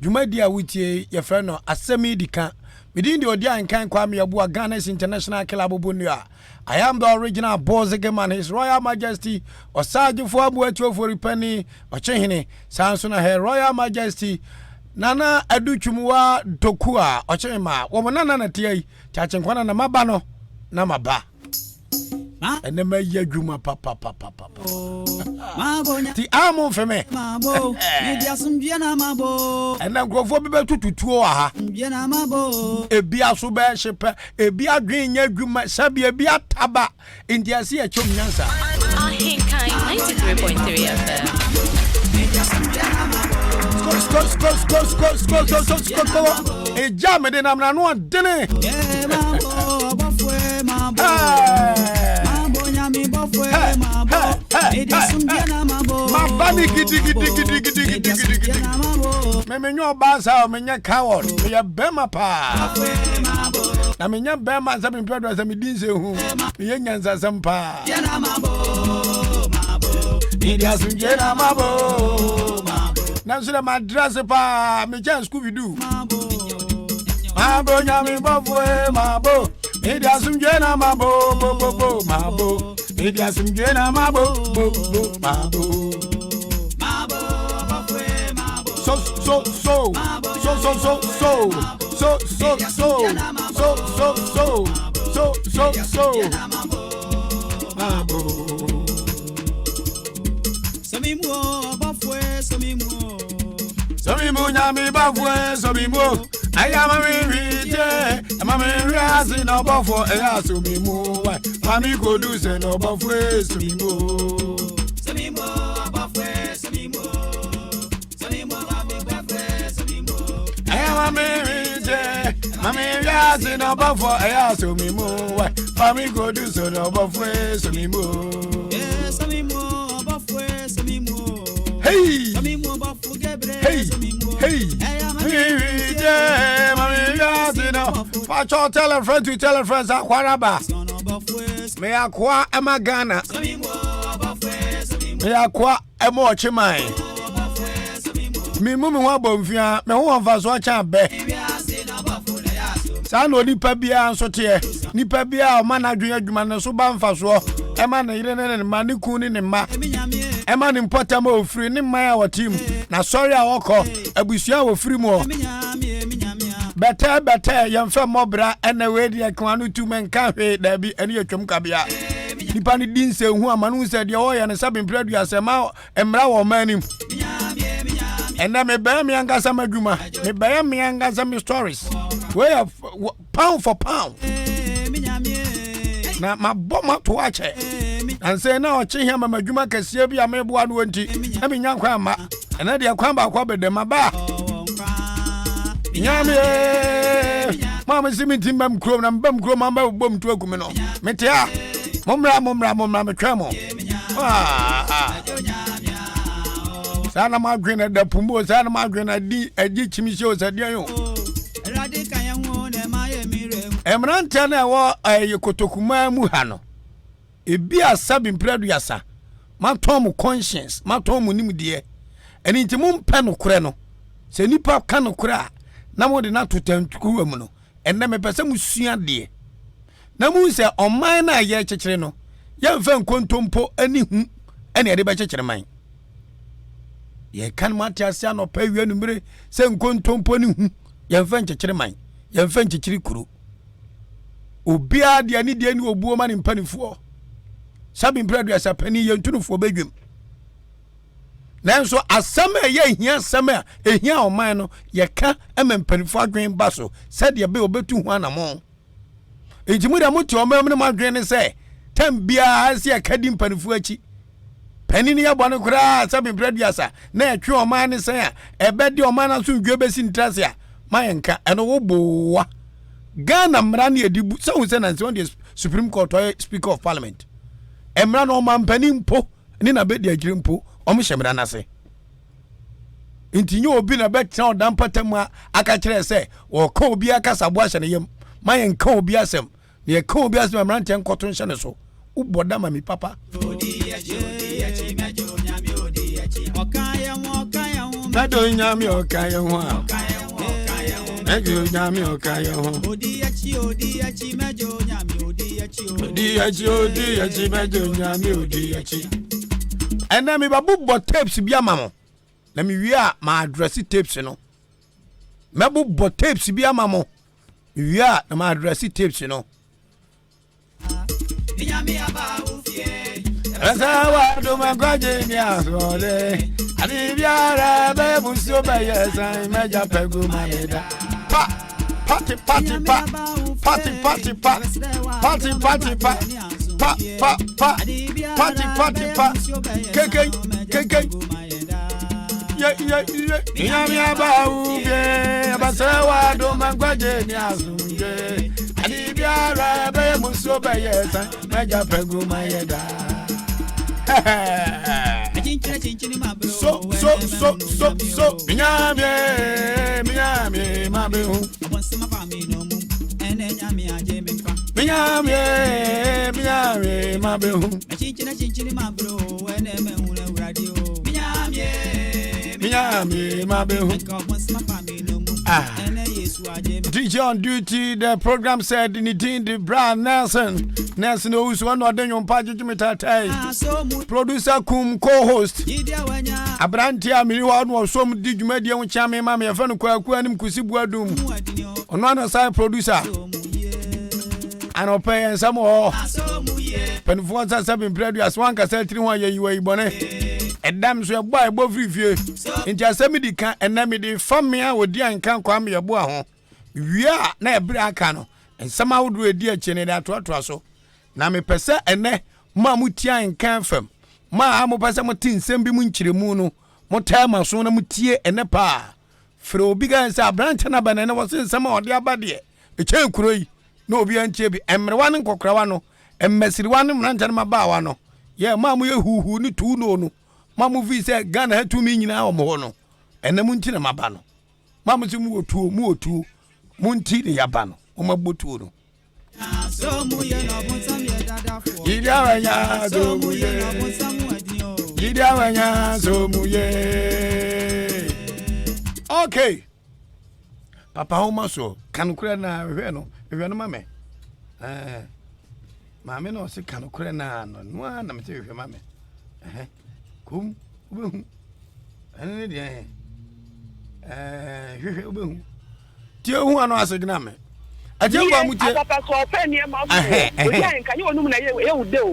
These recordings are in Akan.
Dwumadi a wotie yɛfrɛ no Asɛm Yi Di Ka. Me din de Odiankan Kwame Yeboah, Ghana's International Killer Bobonua. I am the original Bozege man, His Royal Majesty, Ɔsagyefo Amoatuo Foripani, Ɔkyehene, saa nso na Her Royal Majesty, Nana Adu Twumwa Dokua, Ɔkyehema, wɔn nana na tia yi, Kyakyenkwa na na maba no, na maba. Ɛnɛ mɛyɛ adwuma papapapapa. Ti a mo mfe me. Ɛnɛ nkurɔfoɔ bi bɛtutu tuo wɔ ha. Ebi aso bɛhye pɛ, ebi adwene nyɛ adwuma, sɛbi ebi ataba. Nti ɛse yɛkyɛm nyansa. Ahenkan 93.3 FM. Sko sko sko sko sko sko sko sko sko sko. Egya mede nam n'ano ɔdene. Maba ne gidigidigidigidigidi. Me menyɛ ɔbaa saa o, menyɛ coward. Meyɛ bɛrima paa. Na menyɛ bɛrima sɛ mempɛ dɔ sɛ medi nsɛ hu. Meyɛ nyansasɛm paa. Mede asomdwe na mabɔ. Nanso dɛ madrɛse paa, mekyɛn Scooby Doo. Mabo nyame bɔfo e mabo. Mede asomdwe na mabo bo bo bo mabo. Mede asomdwe na mabo bo bo mabo. So so so so so so so so so so so so so so so so mabo. Somimu nyame bɔfo e somimu ɛyɛ ma mi wi tie ɛma mi wi ase na ɔbɔfo ɛyɛ asomimu wɛ ma mi kodu sɛ na ɔbɔfo e somimu. Ɛyɛ ma mi wi tie ma mi wi ase na ɔbɔfo ɛyɛ asomimu wɛ ma mi kodu sɛ na ɔbɔfo e somimu. Hey! Hey! Hey! Pacho, tell a friend to tell a friend, Akwaraba. Me akoa ema Ghana. Me akoa ema Ochiman. Me mu me ho abomfia, me ho wɔmfa so akyɛ abɛ. Saa na onipa biara nso teɛ. Nipa biara ɔma n'adwene adwuma ne so ba mfasoɔ ɛma ne yere ne ne mma ne kun ne ne mma ɛma ne mpɔtam a ofiri ne mman a wɔte mu n'asɔre a wɔkɔ abusua a wɔfiri mu hɔ bɛtɛɛ bɛtɛɛ yɛmfɛ mmɔbra ɛna wei deɛ kewa no tu mɛnka hwee daabi ɛne yɛ twam kabea nipa no di nsɛnhu ama no sɛ deɛ ɔyɛ no sɛ bempere aduasɛ ma mmara wɔ ɔman anim ɛnɛ mebɛyɛ me ankasa m'adwuma mebɛyɛ me ankasa me stories wei yɛ pound for pound na mabɔ mato akyɛ nansɛ na ɔkye hia ma m'adwuma kɛseɛ bi a meboa no nti na menya kwan amma ɛnɛ deɛ kwan baako abɛdam aba nyame maa me se menti mbam kurom na mbam kurom amba bobɔ mtu aku me no mete a mommra mommra mommra metwɛn mo saa na madwene da pum o saa na madwene adi agye kyimi hyɛ o sɛ deɛn o mmeranteɛ no a ɛwɔ ɛyɛ kotokumaa mu ha no ebi asa bi mpere aduasa matɔn mo conscience matɔn mo nimdeɛ ɛne nti mompɛ nokorɛ no sɛ nipa ka nokorɛ a na mode no ato tankuruwa mu no ɛnnɛ mepɛ sɛ mosua adeɛ na muhu sɛ ɔman no a yɛrekyekyere no yɛmfa nkontompo ne hu ɛne ɛde bɛkyekyere man yɛka no mu ate ase anɔpa awia numere sɛ nkontompo ne hu yɛmfa nkyekyere man yɛmfa nkyekyere kuro obiara deɛ ne deɛ ne obuo ma ne mpanimfoɔ sabi mpere aduasa panin yɛntu no foɔ bɛdwam nanso asɛm a ɛyɛ hia asɛm a ɛhia ɔman no yɛka ma mpanimfoɔ adwene ba so sɛdeɛ ɛbɛyɛ wɔbɛtu ho anammɔn nti mu deɛ mote ɔman mu no mo adwene ne sɛ tam biara sɛ yɛka di mpanimfoɔ akyi panin yɛ bɔne koraa sɛ bemprɛ aduasa na ɛtwe ɔman ne sɛn a ɛbɛde ɔman no asomdwoe bɛsi ntrase a ma yɛnka ɛno wo boa Ghana mmara ne yɛde bu sɛ wo sɛ nansi wɔn deɛ Supreme Court ɔyɛ Speaker of Parliament mmara no ɔmampanin mpo ne na bɛdi akyire mpo wɔn hyɛ mmara no ase nti nyɛ obi na bɛtena ɔdan mpata mu aka kyerɛ sɛ wɔka obi akasaboa ahyɛ ne yam ma yɛnka obi asɛm na yɛka obi asɛm a mmeranteɛ nkɔto nhyɛ ne so wobɔ da ma mi papa. Mɛdo nyame ɔka yɛ ho a. Mɛdo nyame ɔka yɛ ho. Odi akyi, odi akyi, mɛgye onyame odi akyi o. Odi akyi, odi akyi, mɛdo nyame odi akyi. Ɛnɛ mebɛbobɔ tapes bi ama mo. Na mewie a ma address tapes no. Mɛbobɔ tapes bi ama mo. Mewie a na ma address tapes no. Ɛsɛ w'adom nkwagye ni asoɔde. Ade biara bɛyɛ musuo bɛyɛ san mɛgya pɛgu ma me da. Pa pati pati pa pati pati pa pati pati pa pa pa pa pati pati pa keke keke ye ye ye. Nyame aba wubie abasɛ w'adom nkwagye ni asomdwe. Ade biara bɛyɛ musuo bɛyɛ san mɛgya pɛgu ma yɛ da. So so so so so minyamie minyamie mabehu minyamie minyamie mabehu minyamie mabehu. Ah. DJ on duty, the program said ne din de Brian Nelson. Nelson Owusu ɔno ɔde nwompa gyegye me taataa. Producer kum co-host. Aberanteɛ a mene hɔ ɔno ɔsom di dwumadie ho kyea me ma me yɛfrɛ no Kwaku anim Kusi Buadum. Ɔno ano san producer. Anɔpɛ yɛn nsɛm wɔ hɔ. Mpanimfoɔ nsa sɛ mempere aduasa wankasa tiri ho a yɛyi wɔ yi bɔne. Ɛdam nso ɛbɔ a ɛbɔ firi fie. Nti asɛm di ka ɛnɛ mede fa mmea a wɔdi anka Kwame Yeboah ho. Wie a na ɛberɛ aka no nsɛm ahodoɔ ɛdi akyire no yɛde atoatoa so. Na mepɛ sɛ ɛnɛ mo a motie Ahenkan FM, mo a mopɛ sɛ mote nsɛm bi mu nkyerɛmu no, motaa mo aso na motie ɛnɛ paa. Frɛ obi ka sɛ aberante no aba na ɛnɛ wɔse nsɛm a ɔde aba deɛ ɛkyɛn kuro yi na obiara ntie bi. Mmerewa ne nkɔkorawa no, mmasiriwa ne mmeranteɛ ne mmabaawa no, yɛ mo a moyɛ huuhuu ne tuunoo no, mo a mofii sɛ Ghana ha tumi nyinaa wɔ mo hɔ no, ɛnɛ mo nti na maba no. Mo a mo se mowɔ tuo, mowɔ tuo, mo nti na yɛaba no, mommɛbɔ tuo no. Yidi awanya so mu ye. Yidi awanya so mu ye. Okay. Papa homa so ka nokorɛ na hwɛ no hwɛ no ma me. Eh. Maame na ɔse ka nokorɛ na no no a na mese hwɛ ma me. Eh. Kum wobɛhu. Ɛno ne deɛ ɛɛ hwehwɛ wobɛhu. Tie hu ano ase gyina me. Ɛkyɛ nkwa mu tie. Apapa sɛ ɔpɛ nneɛma so wɔ obi a nka nyɛ wɔnum na ɛyɛ wo dɛ o.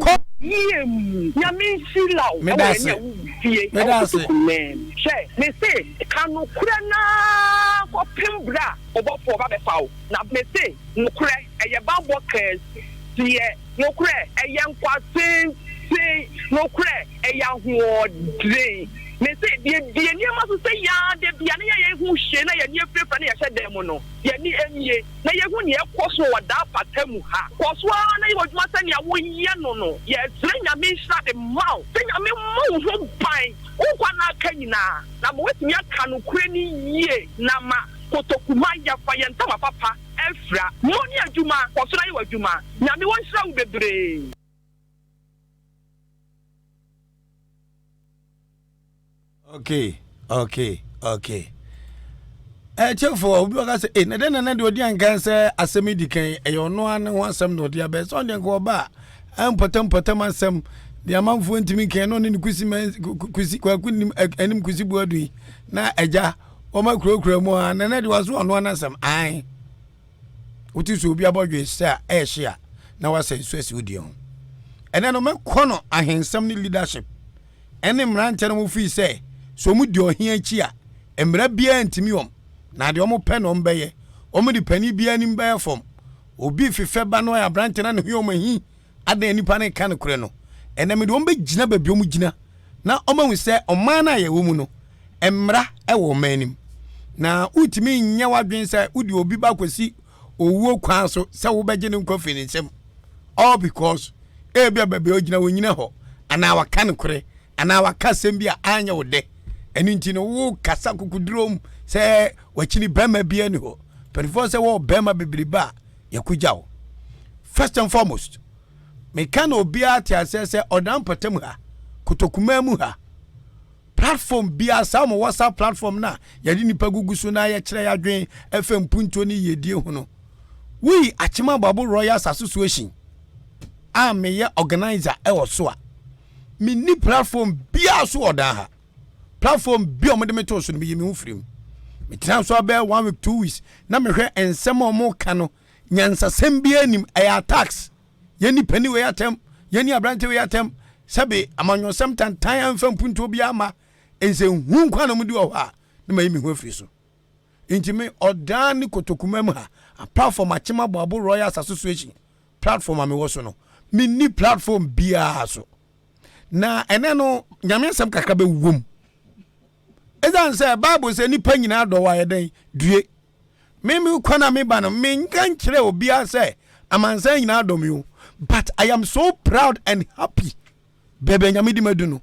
Yie mu Nyame nhyira wo ɛwɔ yɛne a wo fie ɛwɔ kotoku mɛm. Hwɛ mese ka nokorɛ naa kɔpem berɛ a ɔbɔfoɔ ba bɛfa wo na mese nokorɛ ɛyɛ banbɔ kɛseɛ nokorɛ ɛyɛ nkwa tenten nokorɛ ɛyɛ ahoɔden. Mese, deɛ nneɛma so sɛ yaa da bia na yɛn ho hye na yɛn ani afirafira na yɛhyɛ dan mu no, yɛn ani mmue na yɛhu nea ɛkɔ so wɔ daa pata mu ha. Kɔ so ara na yɛ w'adwuma sɛnea woyɛ no no. Yɛsrɛ Nyame nhyira de ma wo, sɛ Nyame mmɔ wo ho ban wo nkwa nna aka nyinaa, na ma woatumi aka nokorɛ no yie, na ma kotokuma yɛfa yɛn ntama papa afira. Mo ne adwuma, kɔ so na yɛ w'adwuma. Nyame ɔnhyira wo bebree. Okay, okay, okay. Ɛkyɛfoɔ obi bɛka sɛ eh, na dɛn na na deɛ ɔdi ankan sɛ asɛm yi di kan ɛyɛ ɔno ara ne ho asɛm na ɔde abɛn sɛ ɔdeɛ nka ɔba a mpɔtam mpɔtam asɛm deɛ amanfoɔ ntumi nkan na ɔne ne kusi kusi kwaku nim anim kusi buadu yi na agya wɔma kurakura mu a na na deɛ waso ɔno ara n'asɛm ae Wote sɛ obi abɔdwe sɛ a ɛrehye a na wasɛ nsu asi wo deɛ ho. Ɛnɛ no mɛkɔ no ahensɛm ne leadership ɛne mmeranteɛ no wɔfii sɛ sɛ wɔn di ɔhe akyi a mmara biara ntumi wɔn na deɛ wɔn pɛ na wɔn bɛyɛ. Wɔn de panin biara anim bɛyɛ fam. Obi fefɛ ba no ɔyɛ aberanteɛ na ne ho yɛ wɔn ahi Adɛn nnipa no reka nokorɛ no? Ɛnnɛ mede wɔn bɛgyina baabi a wɔgyina na wɔahu sɛ ɔman no a yɛwɔ mu no, mmara wɔ ɔman no mu. Na wontumi nyɛ w'adwene sɛ wode obi ba kɔsi owuo kwan so sɛ wobɛgye ne nkwa firi ne nsam all because ebia baabi a ɔgyina wɔnyina hɔ anaa waka nokorɛ anaa waka asɛm bi a anyɛ wo dɛ ɛno nti no wokasa kokoduro mu sɛ wakyini bɛrima bi ani hɔ mpanimfoɔ sɛ wɔwɔ bɛrima bebrebe a yɛkogya wo first and foremost meka na obiara te aseɛ sɛ ɔdan mpɔtam ha kotokumaa mu ha. Platform biara saa mo WhatsApp platform no a yɛde nipa gugu so na yɛkyerɛ yɛadwen ɛfɛ mpuntuo ne yiedie ho no, woyi Akyem Aboabo Royals Association a meyɛ organizer ɛwɔ so a, menni platform biara so wɔ dan ha. Platform bi a wɔde me too so no, meyi me ho firi mu. Metena so abɛyɛ one week, 2 weeks na mehwɛ nsɛm a wɔka no, nyansasɛm biara nim, ɛyɛ attacks. Yɛni pani wei atɛm, yɛni aberante wei atɛm, sɛbe amanyɔsɛm tantan amfa mpuntuo biara ma nsɛnhu nkwa na mudi wɔ hɔ a, na mayi me ho afiri so. Nti me ɔdan ne Kotokuma mu ha, apart from Akyem Aboabo Royals Association platform a mewɔ so no, menni platform biara so. Na ɛnɛ no, Nyame asɛm kakra bɛwom, ɛsiane sɛ Bible sɛ nipa nyinaa dɔ wɔ ayɛ dɛn due. Me kwan a meba no, menka nkyerɛ obiara sɛ amansan nyinaa dɔ me o, but I am so proud and happy baabi a Nyame di madu no,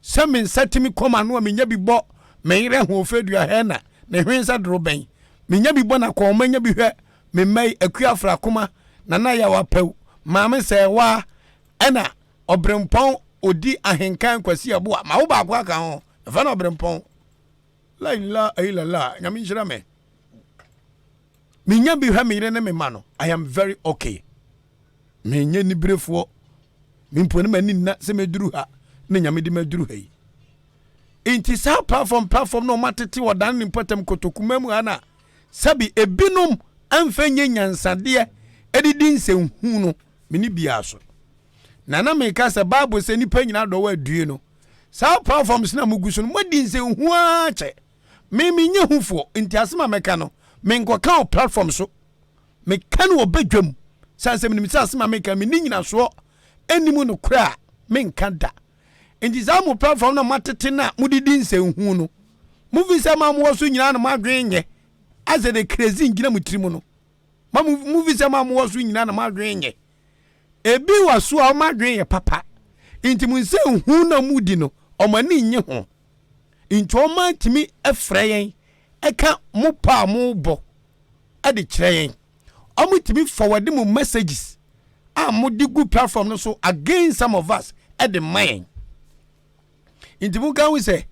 sɛ me nsa tumi kɔm ano a, menya bi bɔ me yerɛ ahoɔfɛ dua hɛ na ne hwen sɛ doro bɛn, menya bi bɔ na kɔnma nya bi hwɛ me mma yi, Akua Afrakoma, Nana Yaw Apɛw, Maame Sɛɛwaa, ɛna Ɔberempɔn odi ahenkan Kwasi Aboa ma wo baako aka ho, ɛfɛ no Ɔberempɔn la ila ilala. Nyame nhyira me, menya bi hwɛ me yere ne me ma no. I am very okay. Menyɛ niberefoɔ, mempo ne m'ani nna sɛ mɛduru ha na Nyame de maduru ha yi. Nti saa platform na ɔma tete ɔdan ne mpɔtam Kotokuma mu ha na sɛbi ebinom amfa nyɛ nyansadeɛ ɛdidi nsɛnhu no, mene biara so. Na meka sɛ Bible sɛ nipa nyinaa dɔ wɔ adue no, saa platforms na mugu so no, moadi nsɛnhu ara kyɛ. Me menyɛ hufoɔ, nti asɛm a mɛka no, menkɔka wɔ platform so, meka no wɔ badwam sane sɛ menim sɛ asɛm a meka menni nyinasoɔ anim no korɛ a menka da. Nti saa mo platform na moatete no a mode di nsɛnhu no, mofi sɛ ma mowɔ so nyinaa no moadwen nyɛ asɛ de crazy ngyina mo tirim no, ma mofi sɛ ma mowɔ so nyinaa na moadwen nyɛ ebi wɔ so a ɔmo adwen yɛ papa. Nti mo nsɛnhu na mudi no, ɔmo ani nye ho, nti ɔmo atumi frɛ yɛn ɛka mo pa a mo bɔ ɛde kyerɛ yɛn. Ɔmo tumi forward mo messages a mo de gu platform no so against some of us ɛde ma yɛn. Nti mo ka ho sɛ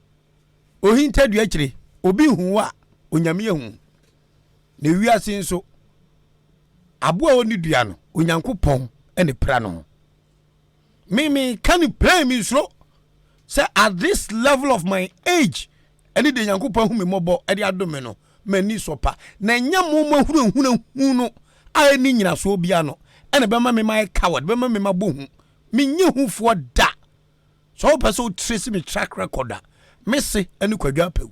ohintadua akyire obi hu wo a, Onyame ehu na ewiase nso aboa a ɔni dua no, Onyankopɔn ɛna pira no ho. Me me ka ne plain, me nsuro sɛ at this level of my age ɛne de Nyankopɔn ahu me mmɔbɔ ɛde adome me no, m'ani sɔ pa na ɛnyɛ mo mo ahunahuna hu no a ɛni nyinasoɔ bia no ɛna bɛma me ma yɛ coward, bɛma me ma bɔ hu. Menyɛ hufoɔ da. Sɛ wopɛ sɛ wotrace me track record a, me se ɛne Kwadwo Apɛw,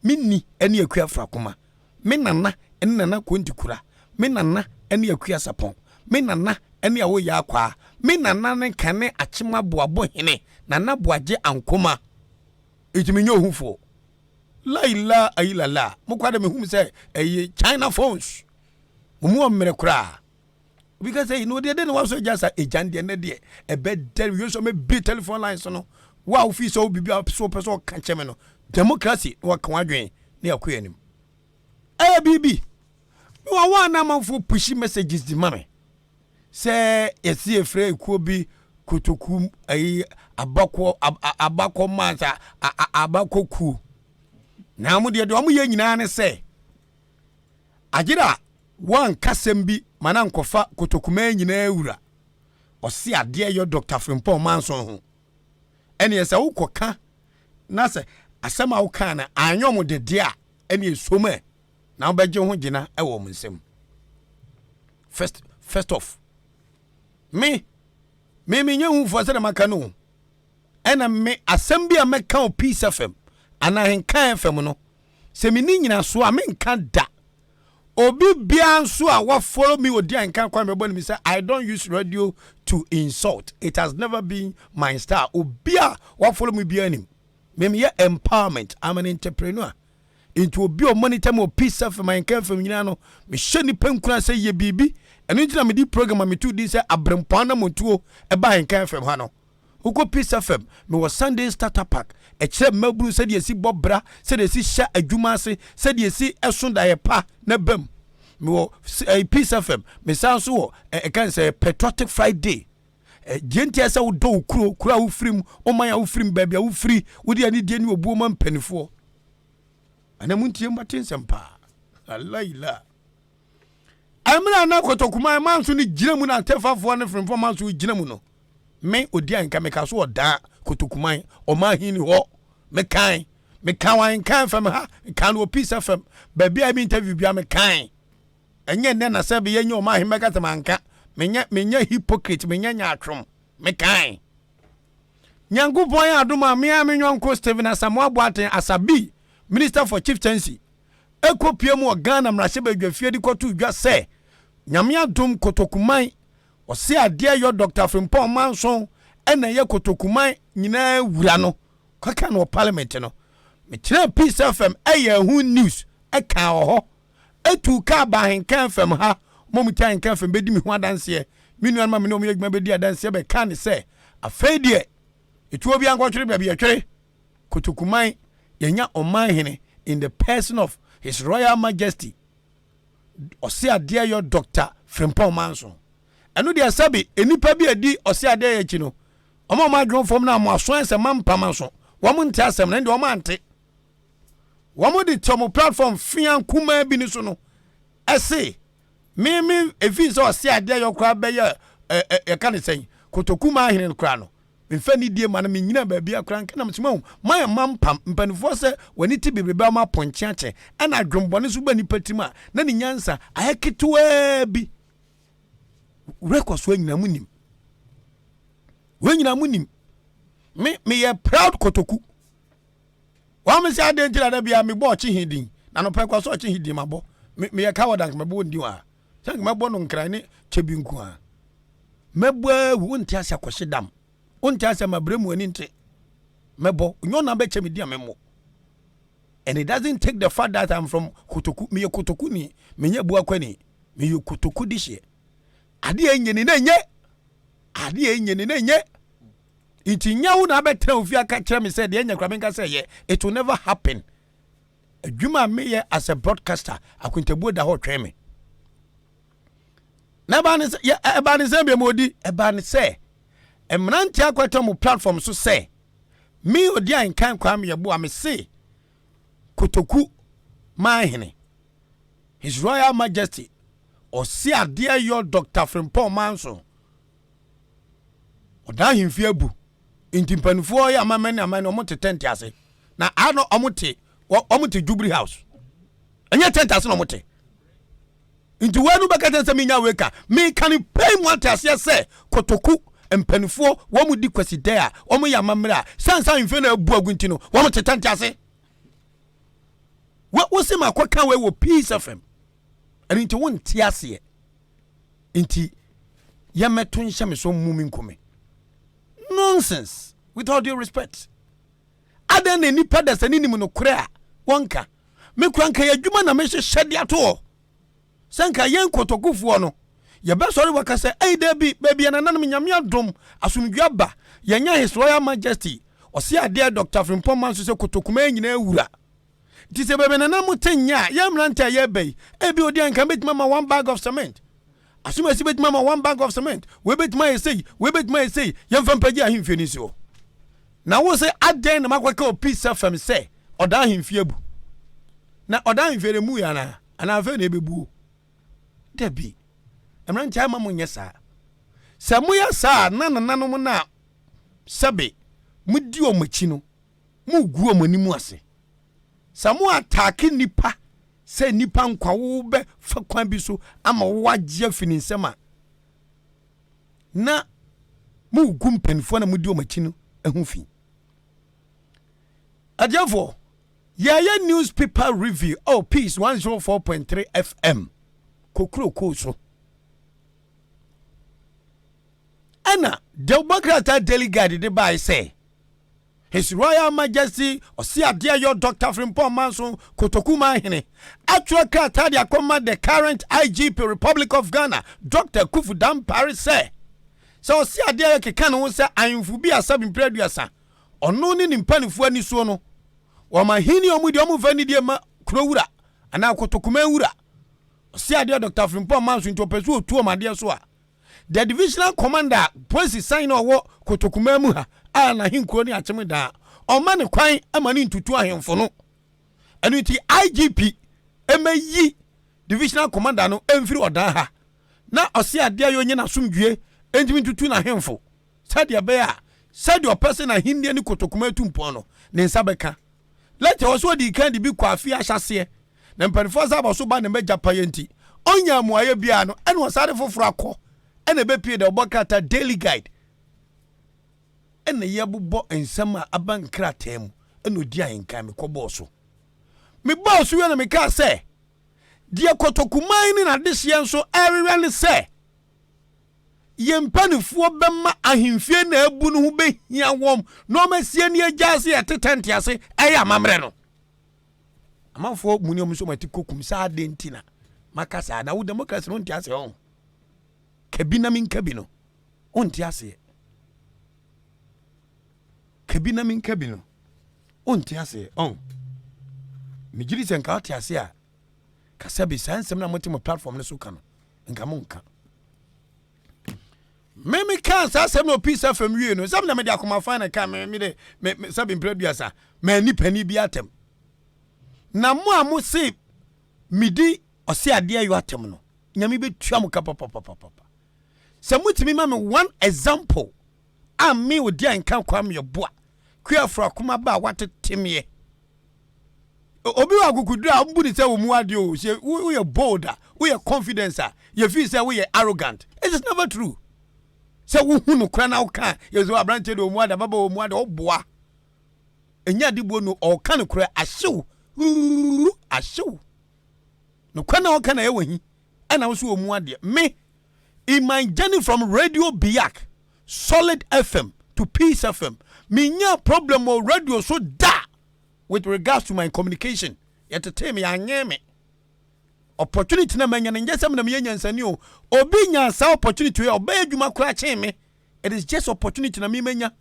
me ni ɛne Akua Frakoma, me nana ɛne Nana Konti Kura, me nana ɛne Akua Sapɔn, me nana ɛne Awoyɛ Akwaa, me nana ne kane Akyem Aboabo hene Nana Boagye Ankoma. Ɛti menyɛ ohufoɔ laila ayilala. Mokɔ de mehum sɛ ɛyɛ China phones mo mu ɔmmerɛ koraa. Obi ka sɛ na ɔdeɛ de na wasɔ agya sa agya deɛ ne deɛ ɛbɛ dɛ wie so mɛbie telephone lines no. Wo a wofii sɛ wo biribi a so wopɛ sɛ ɔka kyɛ me no, democracy na waka wadwen ne akɔ anim. Ɛyɛ biribi mewɔ wɔn a na amanfoɔ push messages di ma me sɛ yɛsi efrɛ ekuo bi Kotoku ayi abakɔ abakɔ mansa abakɔ kuo na wɔn deɛ wɔn yɛ nyinaa ne sɛ agyera wɔn bi ma na nkɔfa Kotokuma nyinaa wura ɔsi adeɛ yɛ Dr Frimpong Manson ho. Ɛnneɛ sɛ wokɔka na sɛ asɛm a wokaa no anyɛ ɔmo dede a, ɛne esom ɛ na wobɛgye ho gyina ɛwɔ ɔmo nsam. First off, me menyɛ hufoɔ sɛdeɛ maka no o. Ɛna me asɛm bi a mɛka o Peace FM anaa Ahenkan FM no, sɛ menni nyinasoɔ a, menka da. Obi biara nso a wafollow me odi Ahenkan kwan bɛbɔ ne mi sɛ I don't use radio to insult. It has never been my style. Obi a wafollow me biara nim me meyɛ empowerment. I'm an entrepreneur, nti obi a ɔmonitor me wɔ Peace FM, Ahenkan FM nyinaa no, mehyɛ nipa nkura sɛ yɛ biribi. Ɛno nti na mede program a metu din sɛ Aberempɔn Anamontuo ɛba Ahenkan FM ha no. Wokɔ Peace FM, mewɔ Sunday Starter Pack, ɛkyerɛ mmabunu sɛdeɛ ɛsi bɔ bra, sɛdeɛ ɛsi hyɛ adwuma ase, sɛdeɛ ɛsi ɛso daeɛ pa na bam. Mewɔ Peace FM, mesan so wɔ ɛka sɛ Patriotic Friday. Deɛ nti sɛ wodɔ wo kuro, kuro a wofiri mu, ɔman a wofiri mu, baabi a wofiri, wode anidie ne obuo ma mpanimfoɔ. Ɛnna mo ntie mbate nsɛm paa. Alaila. Mmerɛ a na Kotokuma manso no gyina mu na Atefafoɔ ne Frempɔn manso gyina mu no, me odi anka meka so ɔdaa Kotokuman ɔman hene hɔ. Mekan, meka wɔ Ahenkan FM ha, meka no wɔ Peace FM, baabi a ɛmi interview bia mekan. Ɛnyɛ nnɛ na sɛ bɛyɛ nyɛ ɔman hene bɛka sɛ manka. Menyɛ, menyɛ hypocrite, menyɛ nyaatwom. Mekan. Nyankopɔn yɛ adom a me ara me yɔnko Stephen Asamoah Boateng Asabi, Minister for Chieftaincy, kɔpue mu wɔ Ghana mmarahyɛbadwafie de kɔtoo dwa sɛ Nyame adom Kotokuman ɔse adeɛ yɔ Dr. Frimpong Manson na ɛyɛ Kotokuman nyinaa wura no kɔka no wɔ parliament no. Mekyerɛɛ Peace FM ɛyɛ ɛho news ɛkaa wɔ hɔ ɛtuu kaa baa Ahenkan FM ha mo a motie Ahenkan FM bɛdi me ho adanseɛ me nuanom a me ne wɔn yɛ adwuma bɛdi adanseɛ bɛkaa ne sɛ afei deɛ ɛtuo biara nkɔtwere baabi yɛtwere Kotokuman yɛnya ɔman hene in the person of his royal majesty ɔse adeɛ yɔ Doctor Frimpong Manso. Ɛno deɛ sɛbe nnipa bi a ɛdi ɔse adeɛ yɛ akyi no wɔn a wɔn adwene fam no a wɔn aso ayɛ sɛ mampam aso wɔn nte asɛm no ɛnde wɔn ante. Wɔn de te wɔn platform fea nkumaa bi no so no ɛse me me efi sɛ ɔse adeɛ yɔ koraa bɛyɛ ɛ ɛ yɛka ne sɛn Kotokuman hene no koraa no Memfa nidie ma no, mennyina baabi a koraa nka na mesɛ mahu mayɛ mampam mpanifoɔ sɛ w'ani te bebrebe a wɔapɔnkye akyɛ ɛna adwenbɔne nso ba nipa tirim a na ne nyansa ayɛ ketewaa bi werɛ kɔ so nyina mu nim wei nyina mu nim me meyɛ proud kotoku wɔn me sɛ adeɛ nti na da bia mebɔ ɔkye he din na nɔpɛ kɔ so ɔkye he din mabɔ meyɛ coward anka mɛbɔ wɔn din wɔ ha sɛ nka mɛbɔ no nkran ne kyɛ bi nko a mɛbɔ awu wonte ase akɔhye dam wonte ase ma brɛ mu ani nte mɛbɔ nyɛ ɔna bɛkyɛ me di a memmɔ and it doesn't take the fact that I'm from kotoku meyɛ kotoku ni menyɛ buakwani meyɛ kotoku de hyeɛ adeɛ ɛnyɛ ni na ɛnyɛ adeɛ ɛnyɛ ni na ɛnyɛ nti nyɛ wo na abɛtena ofie aka kyerɛ me sɛ deɛ ɛnyɛ kora menka sɛ yɛ it will never happen Adwuma a meyɛ as a broadcaster, akontabuo da hɔ twɛn me. Na ɛbaa ne sɛ, yɛ ɛbaa ne sɛ bia odi, ɛbaa ne sɛ mmeranteɛ akɔtɔ mo platform so sɛ me odi a nkan kwaa me yɛboa me se kotoku manhene His Royal Majesty ɔse adeɛ yɔ Dr. Frimpong Manso Ɔdan ahemfie abu. Nti mpanimfoɔ yɛ amammerɛ ne amanne wɔn te tɛnte ase. Na ano wɔn te wɔn te Jubilee House. Ɛnyɛ tɛnte ase na wɔn te. Nti wɔn anu bɛka kyɛn sɛ menya wei ka. Meka ne pɛn mu ate aseɛ sɛ kotoku mpanimfoɔ wɔn di kwasi dɛ a wɔn yɛ amammerɛ a sansan ahemfie na abu agu nti no wɔn te tɛnte ase. Wo wo se ma kɔka wei wɔ Peace FM. Ɛno nti wonte aseɛ. Nti yɛmmɛto nhyɛ me so mmu me nku me. Nonsense! With all due respect. Adɛn na nnipa dasani nim nokorɛ a wɔnka? Me kora nka yɛ adwuma na mehyehyɛ de ato hɔ sɛ nka yɛn kotokufoɔ no yɛbɛsɔre waka sɛ ei dabi baabi a nananom nyame adom asomdwe aba yɛnya His Royal Majesty ɔse adeɛ Dr. Frimpong Manso sɛ kotokuma nyinaa wura Nti sɛ baabi a nana mo te nyɛ a, yɛn mmerante a yɛreba yi, ebi odi anka betumi ama one bag of cement. Asomasi betumi ama one bag of cement. Wei betumi ayɛ sei, wei betumi ayɛ sei. Yɛmfa mpagye ahemfie no nsi hɔ. Na wo sɛ adɛn na makɔka wɔ Peace FM sɛ ɔdan ahemfie abu? Na ɔdan ahemfie no emu yɛ anaa? Anaa afei na ebebuo? Dabi. Mmerante ama mo nyɛ saa. Sɛ moyɛ saa a, na nananom no a sɛbe modi wɔn akyi no, Mo gu wɔn anim ase. Sɛ mo ataake nipa sɛ nipa nkwa wo bɛ fa kwan bi so ama wo agye afi ne nsam a, na mo gu mpanimfoɔ na mo di wɔn akyi no ho fi. Adiɛfoɔ, yɛyɛ newspaper review oh Peace 104.3 FM kokuroko so. Ɛna Dawubɔ krataa Daily Guide de bae sɛ His Royal Majesty Ɔseadeɛyɔ Dɔkta Frimpong Manso Kotoku Manhene atwerɛ krataa de akɔma the current IGP Republic of Ghana Dɔkta Kufu Dampare sɛ sɛ Ɔseadeɛyɔ keka ne ho sɛ ahemfo bi a sɛbe mprɛ 30 ɔno ne ne mpanifoɔ anisoɔ no wɔn ahenni a wɔn di wɔn mfa nidie ma kuro wura anaa Kotokuman wura Ɔseadeɛ Dɔkta Frimpong Manso nti ɔpɛ sɛ ɔtu wɔn adeɛ so a. The divisional commander polisi san na ɔwɔ Kotokuma mu ha a n'ahenkuro ne Akyem daa, ɔma ne kwan ma ne ntutu ahemfo no. Ɛno nti IGP ɛmɛyi divisional commander no ɛmfiri ɔdan ha na ɔse adeɛ a yɛ ɔnyɛ n'asomdwie ɛntumi ntutu n'ahemfo sɛdeɛ ɛbɛyɛ a sɛdeɛ ɔpɛ sɛ n'ahennie ne Kotokuma atu mpɔn no ne nsa bɛka. Lɛtɛ wɔ so ɔdii kan de bi kɔ afe ahyɛaseɛ na mpanimfoɔ sɛ abɔ so ba ne mmɛgya payɛ nti ɔnya mmuaeɛ biara no ɛna ɔsane foforɔ akɔ ɛna ɛbɛpie dɛ ɔbɔ krataa Daily Guide ɛna yɛbobɔ nsɛm a aba nkrataa mu ɛna ɔdi ahenkan. Mekɔbɔɔ so, mebɔɔ so wie na mekaa sɛ deɛ Kotokuman ne n'adehyeɛ nso ɛrewɛ ne sɛ yɛn mpanimfoɔ bɛma ahemfie na abu no ho bɛhia wɔm na ɔmasie ne agya ase yɛte tɛnte ase ɛyɛ amammerɛ no. Amanfoɔ mu ne ɔmo nso ɔmo kokum saa ade nti na maka saa na wo democracy no nte aseɛ. Ɔn kabi na menka bi no, wonte aseɛ. Kabi na menka bi no, wonte aseɛ. Ɔn megyere sɛ nka wote aseɛ a kasa bi saa nsɛm na mote mo platform no so ka no nka mo nka. Meme kaa saa asɛm na Peace FM wie no sɛm na mede akoma fan na ka me de me sɛbi mpere duasa ma ni pani bi atɛm na mo a mo se medi ɔse adeɛ yɔ atɛm no, Nyame bɛtua mo ka papapapapa. Sɛ motumi ma me one example a me odi a nka kwa meyɛ boa kuaforo akoma ba a watete meɛ obi wɔ akokoduru a ɔmbu ne sɛ wɔ mu adeɛ o. Sɛ woyɛ bold a, woyɛ confidence a, yɛfii sɛ woyɛ arrogant. It is never true. Sɛ wohu no kora na woka yɛ sɛ aberanteɛ de wɔ mu ade ababa wɔ mu ade ɔboa ɛnya ade buo no ɔka no kora ahyew ahyew nokora na ɔka na ɛwɔ hi ɛna wo so wɔ mu adeɛ. Me, in my journey from Radio Biak, Solid FM to Peace FM, menya problem wɔ radio so da with regards to my communication. Yɛtete me, yɛanyɛ me opportunity na manya no nyɛ sɛ mena meyɛ nyansani o. Obi nya saa opportunity yi a ɔbɛyɛ adwuma koraa kyɛn me. It is just opportunity na memanya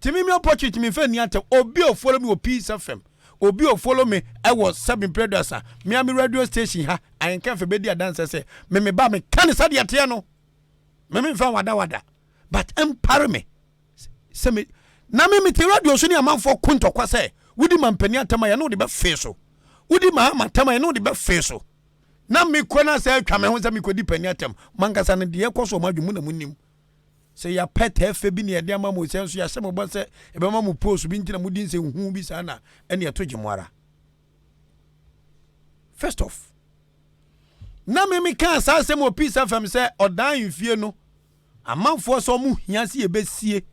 nti me opportunity memfa nni atɛm. Obi a follow me wɔ Peace FM, obi a follow me ɛwɔ seven preduasa mea me radio station ha ahenka fɛ bɛdi adanse sɛ me me ba meka ne sɛdeɛ teɛ no, me memfa wadawada but ɛmpare me sɛ me na me mete radio so ne amanfoɔ ko ntɔkwa sɛ wodi ma mpani atam a yɛne wode bɛfee so, wodi ma ama atam a yɛne wode bɛfee so, na mekɔ no sɛ atwa me ho sɛ mekɔdi pani atam. Mankasa no deɛ ɛkɔ so ɔma adwo mu na monim sɛ yɛapɛ tɛɛfɛ bi ne yɛde ama mo sɛ nso yɛahyɛ mo bɔ sɛ yɛbɛma mo post bi nti na modi nsɛ hu bi saa na ɛne ɛto gye mo ara. First off, na me mekaa saa asɛm wɔ Peace FM sɛ ɔdan mfie no amanfoɔ sɛ ɔmo hia sɛ yɛbɛsie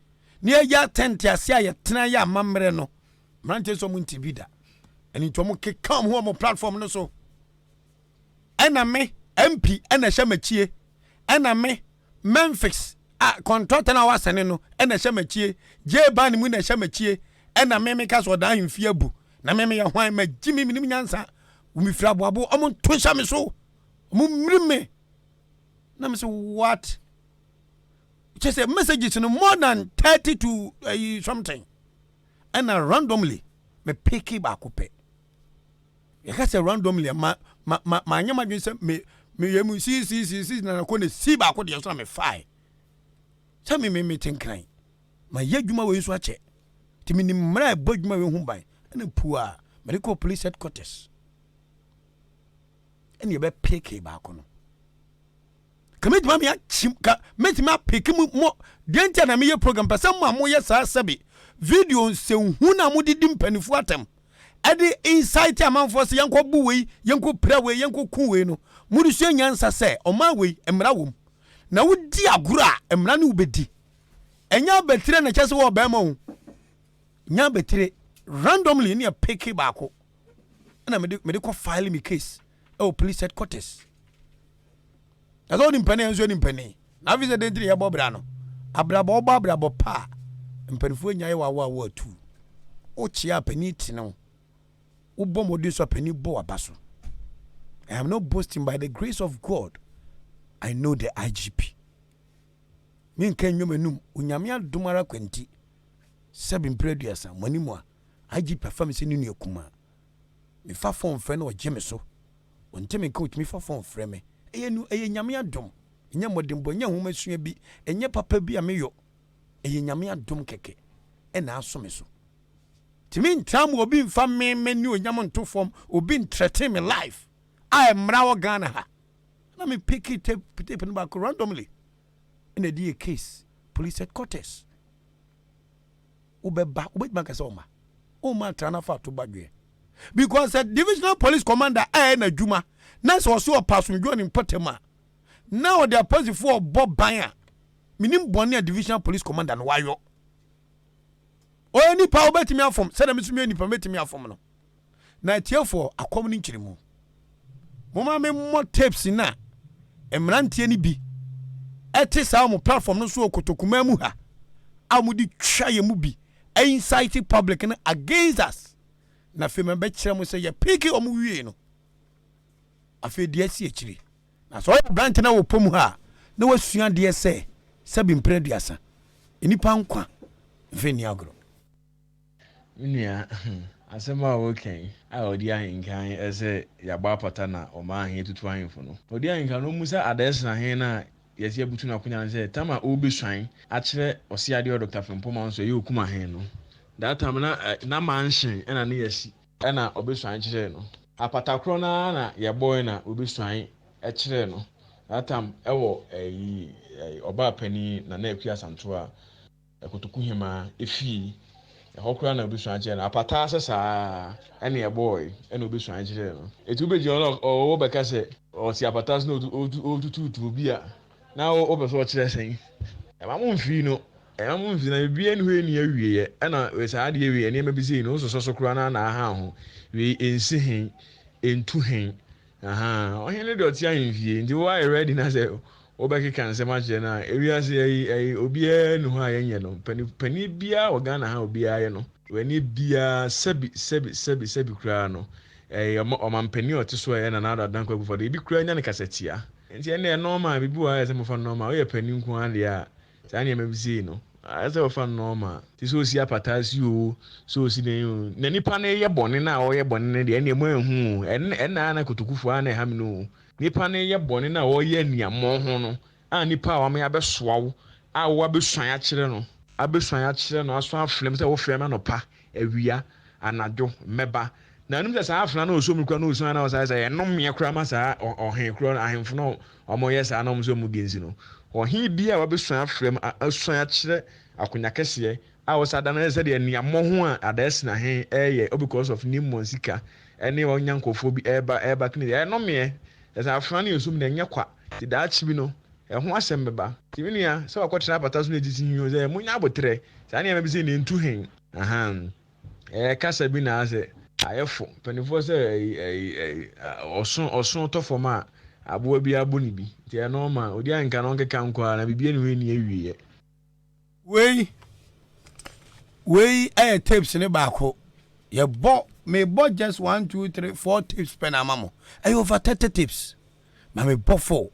na yɛyɛ atɛnte ase a yɛtena yɛ amammerɛ no. Mmeranteɛ sɛ ɔmo nti bi da ɛne nti ɔmo keka ɔmo ho ɔmo platform no so ɛna me MP ɛna ɛhyɛ m'akyie ɛna me Memphis a contractor na wasɛne no ɛna ɛhyɛ m'akyie J ban mu na ɛhyɛ m'akyie ɛna me meka sɛ ɔdan ahemfie abu na me meyɛ hwan ma gyi me menim nyansa mefiri aboabo ɔmo nto nhyɛ me so ɔmo mmiri me na me sɛ what kyɛ sɛ messages no more than 30 to something ɛna randomly me pick baako pɛ. Yɛka sɛ randomly ma ma ma ma anyɛ madwene sɛ me meyɛ mu si si si si na nakɔ ne si baako deɛ so na me fae sɛ me me me tenkran ma yɛ adwuma wei nso akyɛ nti menim mmerɛ a ɛbɔ adwuma wei ho ban ɛna pu a mede kɔ police headquarters ɛne yɛbɛpeke baako no ka mɛtumi ame akyim ka mɛtumi apeke mu mo deɛ nti a na meyɛ program pɛ sɛ mo a moyɛ saa sɛbe video nsɛnhu na modedi mpanimfoɔ atɛm ɛde insight amanfoɔ sɛ yɛnkɔ bu wei, yɛnkɔ pira wei, yɛnkɔ ku wei no, mode sua nyansa sɛ ɔman wei mmara wɔ mu na wodi agorɔ a mmara ne wobɛdi. Ɛnyɛ abatire na kyɛ sɛ wɔ bɛrima o nyɛ abatire. Randomly ne yɛpeke baako ɛna mede kɔ file me case ɛwɔ police headquarters na sɛ wode mpanin nso ne mpanin na afei sɛ dɛn nti na yɛbɔ bra no abrabɔ ɔbɔ abrabɔ pa a mpanimfoɔ nya yɛ wawo a wɔatu wokyea panin tene wo wobɔ mmɔden so a panin bɔ waba so. I am not boasting. By the grace of God, I know the IGP. Menka nnwom anum Onyame adom ara kwanti sɛbe mprɛ 30 mo anim a IGP afa me sɛ ne nua kumaa. Mefa phone frɛ no, ɔgye me so. Ɔnte me nka, ɔtumi fa phone frɛ me. Ɛyɛ nu ɛyɛ Nyame adom. Ɛnyɛ mmɔdenbɔ, ɛnyɛ nhomasua bi, ɛnyɛ papa bi a meyɔ. Ɛyɛ Nyame adom kɛkɛ ɛna aso me so. Nti mentra ma obi mfa me m'anuonyam nto fam, obi ntrɛte me life a mmara wɔ Ghana ha. Na me pick tape, tape no baako randomly ɛna ɛde yɛ case police headquarters. Wobɛba, wobɛtumi aka sɛ ɔma. Ɔma atra no afa ato badweɛ. Because sɛ divisional police commander ɛyɛ n'adwuma na sɛ ɔso ɔpa asomdwoɔ ne mpɔtam a na ɔde apolisifoɔ ɔbɔ ban a menim bɔne a divisional police commander no wayɔ. Ɔyɛ nipa a wobɛtumi afom sɛdeɛ me nso meyɛ nipa mɛtumi afom no. Na atiefoɔ akɔm no nkyerɛmu. Moma memmɔ tapes no a mmeranteɛ no bi ɛte saa wɔn platform no so wɔ Kotokuma mu ha a wɔde twa yɛn mu bi incite public no against us. Na afei mɛbɛkyerɛ mo sɛ yɛpeke wɔn wie no afei deɛ asi akyire. Na sɛ ɔyɛ aberante na wɔ pɔ mu ha a na wasua adeɛ sɛ sɛbi mpere 30 nnipa nkwa mfe nni agorɔ. Me nua, asɛm a woreka yi a ɔdi ahenkan sɛ yɛabɔ apata na ɔma ahen atutu ahemfo no. Ɔdi ahenkan no, ɔmmu sɛ adaɛsena hen no a yɛse abutu n'akonya no sɛ tam a ɔrebesuan akyerɛ ɔseadeɛ Dɔkta Frimpong Manso ɛyɛ okum ahen no. That time na na mansion ɛna ne yɛasi ɛna ɔbesuan kyerɛɛ no. Apata korɔ no ara na yɛbɔe na ɔbesuan kyerɛɛ no. That time ɛwɔ ɛyi ɔbaa panin Nana Akua Asantewaa Kotoku Hemaa efie. Ɛhɔ koraa na obesuan kyerɛɛ no. Apata ase saa ara na ɛbɔɔe na obesuan kyerɛɛ no. Enti wobegyina hɔ na ɔwɔ bɛka sɛ ɔte apata ase na ɔretutuutu obi a, na wopɛ sɛ ɔkyerɛ sɛn? Ɛmma mo mfii no. Ɛmma mo mfii no. Na biribiara nni hɔ a ɛnni awieeɛ. Ɛna saa adeɛ wei, nneɛma bi sei no, wososɔ so koraa na na aha ho. Wei ɛnsi he, ɛntu he. Ahaa, ɔhene no deɛ ɔte ahemfie, nti woayɛ ready na sɛ wobɛkeka nsɛm akyerɛ no a, ewiase ayi ayi obiara nni hɔ a yɛnyɛ no. Pani panin biara wɔ Ghana ha a obiara yɛ no. W'ani biara sɛbi sɛbi sɛbi sɛbi koraa no, ɛyɛ ɔma ɔmampanin a ɔte so a ɛyɛ Nana Addo Dankwa Akufo-Addo, ebi koraa nya no kasatia. Nti ɛnna ɛyɛ normal, biribi wɔ ha a ɛyɛ sɛ mofa no normal. Woyɛ panin nko ara deɛ a, Saa nneɛma bi sei no, ayɛ sɛ wɔfa no normal. Te sɛ osi apata ase oo, sɛ osi dɛn oo, na nipa no reyɛ bɔne no a ɔreyɛ bɔne no deɛ, ɛnneɛ moanhu oo. Ɛno ɛnna a na kotokufoɔ a na ɛha me no oo. Nipa no reyɛ bɔne no a ɔreyɛ aniammɔho no, a nipa a wama abɛsoa wo, a wo abɛsuan akyerɛ no, abɛsuan akyerɛ no, aso afrɛ me sɛ wofrɛ me anɔpa, awia, anadwo, mɛba. Na wonim sɛ saa afena no a ɔsɔ mu koraa na ɔsuan na ɔsan sɛ ɛyɛ nnomeɛ koraa ma saa ɔhe korɔ no, ahemfo no a wɔyɛ saa na wɔn nso wɔn gensi no. Ɔhe bi a wabɛsuan afrɛ mu, asuan akyerɛ akonya kɛseɛ a ɔsa da no ayɛ sɛdeɛ nea mmɔho a adaasina he ɛyɛ all because of ne mmɔn sika ɛne ɔnya nkurɔfoɔ bi ɛɛba ɛɛba kene ɛyɛ nnomeɛ. Ɛsɛ afena no yɛ sum na ɛnyɛ kwa. Nti daakye bi no ɛho asɛm bɛba. Nti me nua sɛ wakɔtena apata so na ɛtiti he o sɛ monya aboterɛ saa nneɛma bi sei na ɛntu he. Ahaa ɛyɛ kasa bi na asɛ ayɛ fo. Mpanimfoɔ sɛ ɛyi ɛyi ɛyi ɔso ɔso tɔ fam a aboa bi abɔ ne bi. Nti ɛyɛ normal. Odi anka na ɔnkeka nko ara na biribi ani hɔ ɛnni awieɛ. Wei wei ɛyɛ tapes ne baako. Yɛbɔ mebɔ just one two three four tapes pɛ na ama mo. Ɛyɛ over 30 tapes. Ma mebɔ four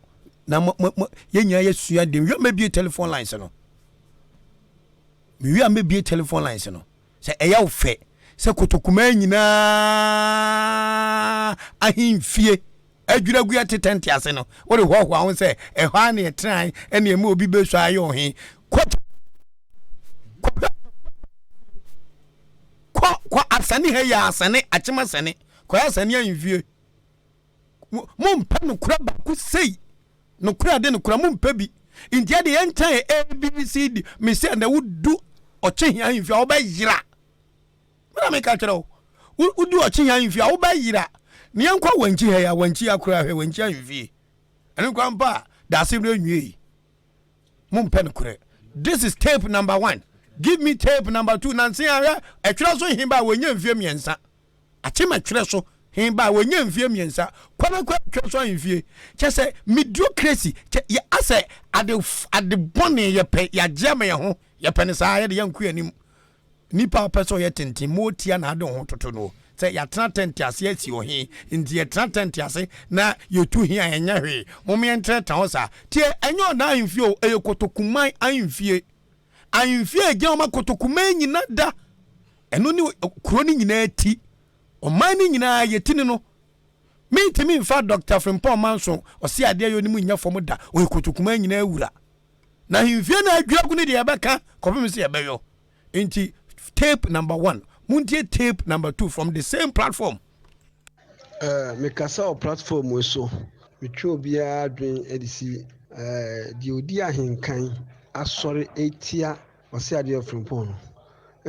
na mo mo mo yɛn nyinaa yɛsua deɛ. Mewie a mɛbie telephone lines no. Mewie a mɛbie telephone lines no. Sɛ ɛyɛ wo fɛ sɛ kotokumaa nyinaa ahemfie adwiri agu yɛte tɛnte ase no, wode hoahoa ho sɛ ɛhɔ ara na yɛtenae ɛne ɛma obi bɛsɔ ayɛ ɔhe. Kɔ kɔ kɔ kɔ asane ha yɛ asane akyem asane kɔyɛ asane ahemfie. Mompɛ nokorɛ baako sei. Nokorɛ de nokorɛ mompɛ bi. Nti ɛde yɛnkyɛn A B C D. Mesɛ ɛnɛ wodu ɔkye hia ahemfie a wobɛyera. Mena meka kyerɛ wo. Wodu ɔkye hia ahemfie a wobɛyera. Ne yɛnkɔ wankyi ha yi a wankyi akora hwɛ wankyi ahemfie. Ɛno nkwa mpa a daase no nwie yi. Mompɛ nokorɛ. This is tape number one. Give me tape number two. Nanse ahwɛ ɛtwerɛ so he ba a wɔnya mfie mmiɛnsa. Akyem ɛtwerɛ so he ba a wɔnya mfie mmiɛnsa. Kwanakwa ɛtwerɛ so ahemfie. Kyɛ sɛ mediocrity kyɛ yɛ asɛ ade ade bɔne yɛpɛ yɛagye ama yɛn ho yɛpɛ no saa yɛde yɛnko yɛn anim. Nipa a ɔpɛ sɛ ɔyɛ tenten ma ɔtia na ade ho toto no sɛ yɛatena tɛnte ase asi ɔhe nti yɛtena tɛnte ase na yɛtu he a ɛnyɛ hwee. Mom yɛntenatena hɔ saa. Tie ɛnyɛ ɔdaa ahemfie o ɛyɛ kotokuman ahemfie. Ahemfie a ɛgyina hɔ ma kotokuman nyina da. Ɛno ne kuro no nyinaa ti. Ɔman no nyinaa yɛti ne no. Mentumi mfa Dɔkta Frimpong Manso ɔse adeɛ yɛ ɔnim nyɛ fam da, ɔyɛ kotokuma nyinaa wura. Na ahemfie na adwira gu no deɛ yɛbɛka kɔpem sɛ yɛbɛyɔ. Nti tape number one, montie tape number two from the same platform. Eh, mekasa wɔ platform yi so. Metwe obiara adwene de si eh, deɛ ɔdi ahenkan asɔre etia ɔse adeɛ ɔfirimpɔn no.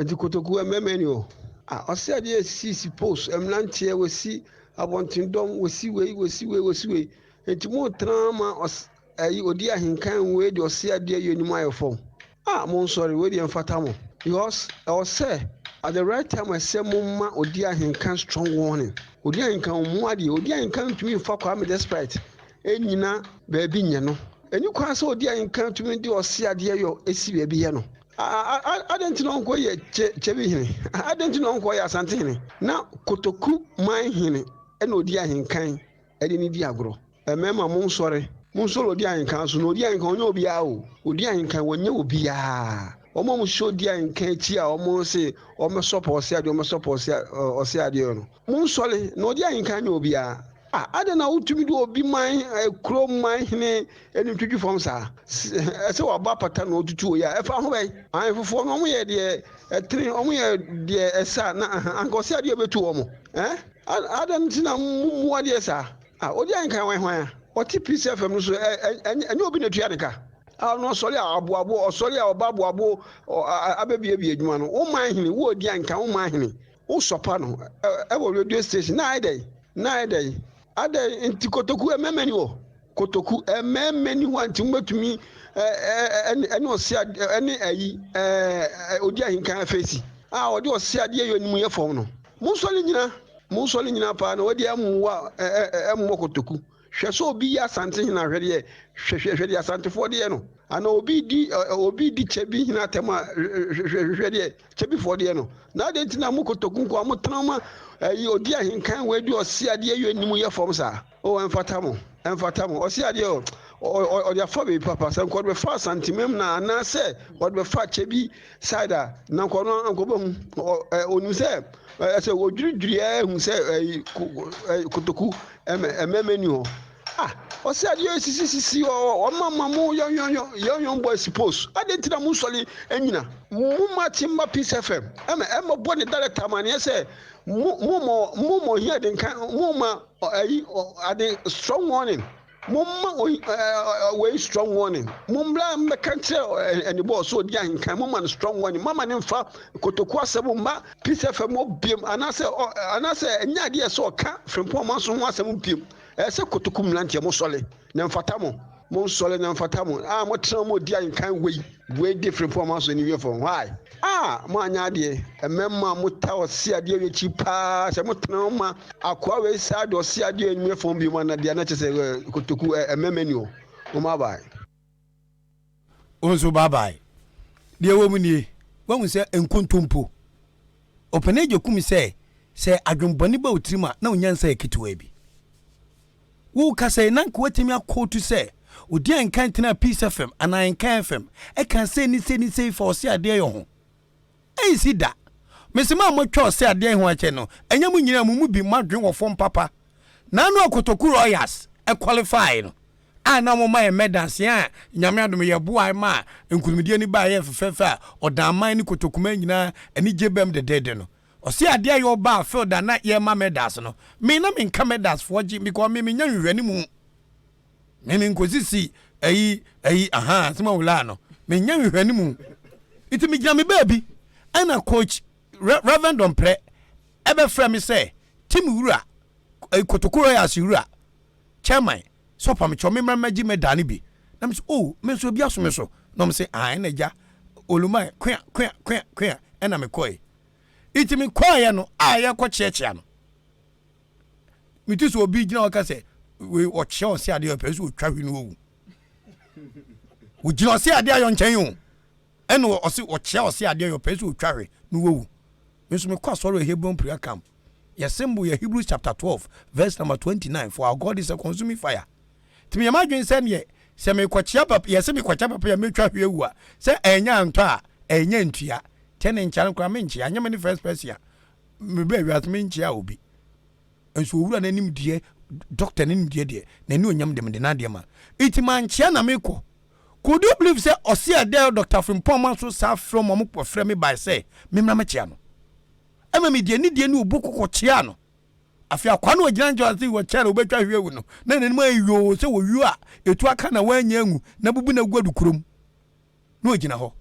Nti kotoku mmarima ni o. Ah, ɔse adeɛ sisi post, mmeranteɛ wɔsi abɔntendɔm, wɔsi wei, wɔsi wei, wɔsi wei. Nti mo tena ma ɔs Ɛyi odi ahenkan wei deɛ ɔse adeɛ yɛ anim ayɛ fam ah mo nsɔre wei deɛ mfata mo because ɛwɔ sɛ at the right time ɛsɛ mo ma odi ahenkan strong warning odi ahenkan ɔmo adeɛ odi ahenkan ntumi nfa Kwame despite ɛnyina baabi nyɛ no ɛni kwan sɛ odi ahenkan tumi de ɔse adeɛ yɔ esi baabi yɛ no adɛn nti na ɔnkɔ yɛ kyɛbi hene adɛn nti na ɔnkɔ yɛ asante hene na kotoku man hene ɛna odi ahenkan ɛde ne di agorɔ. Mmarima monsɔre, monsɔre odi ahenkan so, na odi ahenkan ɔnyɛ obiara o, odi ahenkan wɔnyɛ obiara. Wɔn a wɔhyɛ odi ahenkan akyi a wɔn se wɔbɛsɔpɔ ɔse adeɛ, wɔbɛsɔpɔ ɔse ɔse adeɛ no, monsɔre na odi ahenkan nyɛ obiara. Ah, adɛn na wotumi de obi man kuro man hene anim twitwi fam saa? Ɛsɛ wabɔ apata na ɔtutu oyi a, ɛfa ho bɛn? Ahemfofoɔ no wɔyɛ deɛ ɛtene, wɔyɛ deɛ ɛsɛ a, na anka ɔse adeɛ bɛtu wɔn. Eh? Adɛn nti na mommu adeɛ saa? Ah, odi anka hwan hwan a? Ɔte Peace FM no so, ɛnyɛ obi na etua ne ka. Ah, ɔno ɔsɔre a aboabo, ɔsɔre a ɔba aboabo abɛbiebie adwuma no. Wo man hene, wo odi anka wo man hene, wo sɔpa no ɛwɔ radio station na ayɛ dɛn? Na ayɛ dɛn? Adɛn nti kotoku ɛmɛmɛ ni wɔ? Kotoku ɛmɛmɛ ni hɔ a nti mobɛtumi ɛne ɔse ɛne ayi odi ahenkan afeesi a ɔde ɔse adeɛ yɛ anim yɛ fam no. Monsɔre nnyina, monsɔre nnyina paa na wɔde mmoa mmɔ kotoku. Hwɛ sɛ obi yɛ Asante hene a, hwɛ deɛ, hwɛ hwɛ hwɛ deɛ Asantefoɔ de yɛ no. Anaa obi di obi di Kyɛbi hene atɛm a, hwɛ hwɛ hwɛ deɛ Kyɛbifoɔ de yɛ no. Na adɛn nti na mo kotoku nko a motena ma ɛyi odi ahenkan wei de ɔse adeɛ yɛ anim yɛ fam saa? Oh, ɛmfata mo, ɛmfata mo. Ɔse adeɛ o, ɔde afa baabi papa. Sɛ nka ɔde bɛfa Asantemam na anaasɛ ɔde bɛfa Kyɛbi side a, na nka ɔno anka ɔbɛhu. Ɔnim sɛ ɛsɛ ɔdwiridwiri ahu sɛ ɛyi kotoku ɛmɛmɛ ni hɔ. Ah, ɔse adeɛ sisi sisi ɔma ma mo yɔnyɔnyɔ yɔnyɔn boys post. Adeɛ nti na mo nsɔre anyina. Mo ma te mma Peace FM. Ɛmɛ ɛmɛ bɔ ne director amaneɛ sɛ mo mo mo mo ohia de nka mo ma Ayi ade strong warning. Momma wei strong warning. Mommra mmɛka nkyerɛ ɛnibɔ so odi ahenkan. Momma no strong warning. Mama ne mfa kotoku asɛm mma Peace FM hɔ biem anaasɛ anaasɛ ɛnyɛ adeɛ sɛ ɔka Frimpong Amanso ho asɛm biem. Ɛyɛ sɛ kotoku mmeranteɛ mosɔre na mfata mo. Monsɔre na mfata mo. A motena mo odi ahenkan wei. Wei de Frimpong Amanso ani wie fam. Why? A moanyɛ adeɛ. Mmarima a mota ɔse adeɛ wei akyi paa sɛ motena hɔ ma akoa wei saa de ɔse adeɛ anim yɛ fam bio mu ana deɛ na kyɛ sɛ kotoku mmarima ni hɔ. Mo bye bye. Wo nso bye bye. Deɛ ɛwɔ mu nie, woahu sɛ nkontompo. Ɔpanin Agyekum sɛ, sɛ adwenbɔne ba wo tirim a, na wo nyansa yɛ ketewaa bi. Wo kasa yi na nka watumi akootu sɛ odi a nkan tenaa Peace FM anaa Nkan FM ɛka sei ne sei ne sei fa ɔse adeɛ yɔ ho. Ɛnsi da. Mese mo a moatwa ɔse adeɛ ho akyɛ no, ɛnyɛ mo nyinaa mo mu bi mo adwene wɔ fam papa. Naanu a Kotoku Royals qualify no a na wɔma yɛn medals yɛn a Nyame adom yɛboae maa nkunimdie no baeɛ fɛfɛɛfɛ a Ɔdanman ne Kotokuman nyinaa anigye baam dɛdɛɛdɛ no, Ɔse adeɛ a yɛ ɔbaa field a na yɛ ma medals no me na me nka medals foɔ gye because me me nya nhwehwɛne mu me me nkosisi ayi ayi ahaa sima wulaa no me nya nhwehwɛne mu nti me gyina me baabi ɛna coach Reverend Dɔmprɛ ɛbɛ frɛ me sɛ team wura Kotoko Royals wura chairman sɛ ɔpa me kyɛw me mmra mmɛgye medal no bi na me sɛ oh me nso ebi aso me so na ɔmo sɛ ah ɛna gya oluman kua kua kua kua ɛna me kɔɛ Nti me kɔeɛ no a yɛkɔ kyeakyea no, mete sɛ obi gyina hɔ ka sɛ wei ɔkyea ɔse adeɛ ɔpɛ sɛ ɔtwa hwe no owu. Ogyina ɔse adeɛ ayɔ nkyɛn o, ɛna ɔse ɔkyea ɔse adeɛ ɔpɛ sɛ ɔtwa hwe no owu. Me nso mekɔ asɔre wɔ Hebron prayer camp. Yɛ symbol yɛ Hebrews chapter 12 verse number 29 for our God is a consuming fire. Nti meyɛ m'adwene sɛ neɛ sɛ mekɔkyea papa yɛse mekɔkyea papa yɛ metwa hwe awu a sɛ ɛnyɛ antɔ a ɛnyɛ ntua kyɛ ne nkyea no koraa menkyea nyɛ me ne first person a mebaa wiase menkyea obi nso owura no anim deɛ Doctor ne nimdeɛ deɛ, n'ani onyam de mede n'adeɛ ma. Nti mankyea na mekɔ. Could you believe sɛ ɔse ɛdɛ Doctor Frimpong ma so saa frɛ ɔmo ɔmo kɔfrɛ me bae sɛ memmra mɛkyea no. Ɛma mede anidie ne obu kɔkɔ kyeaa no. Afei akwaa no ɔgyina nkyɛn ɔse wɔkyɛ no wobɛtwa hwi awu no na n'anim ayɛ yoo sɛ wɔwuo a ɛtu aka na wannya anwu na bubu no agu adukurom na ɔgyina hɔ.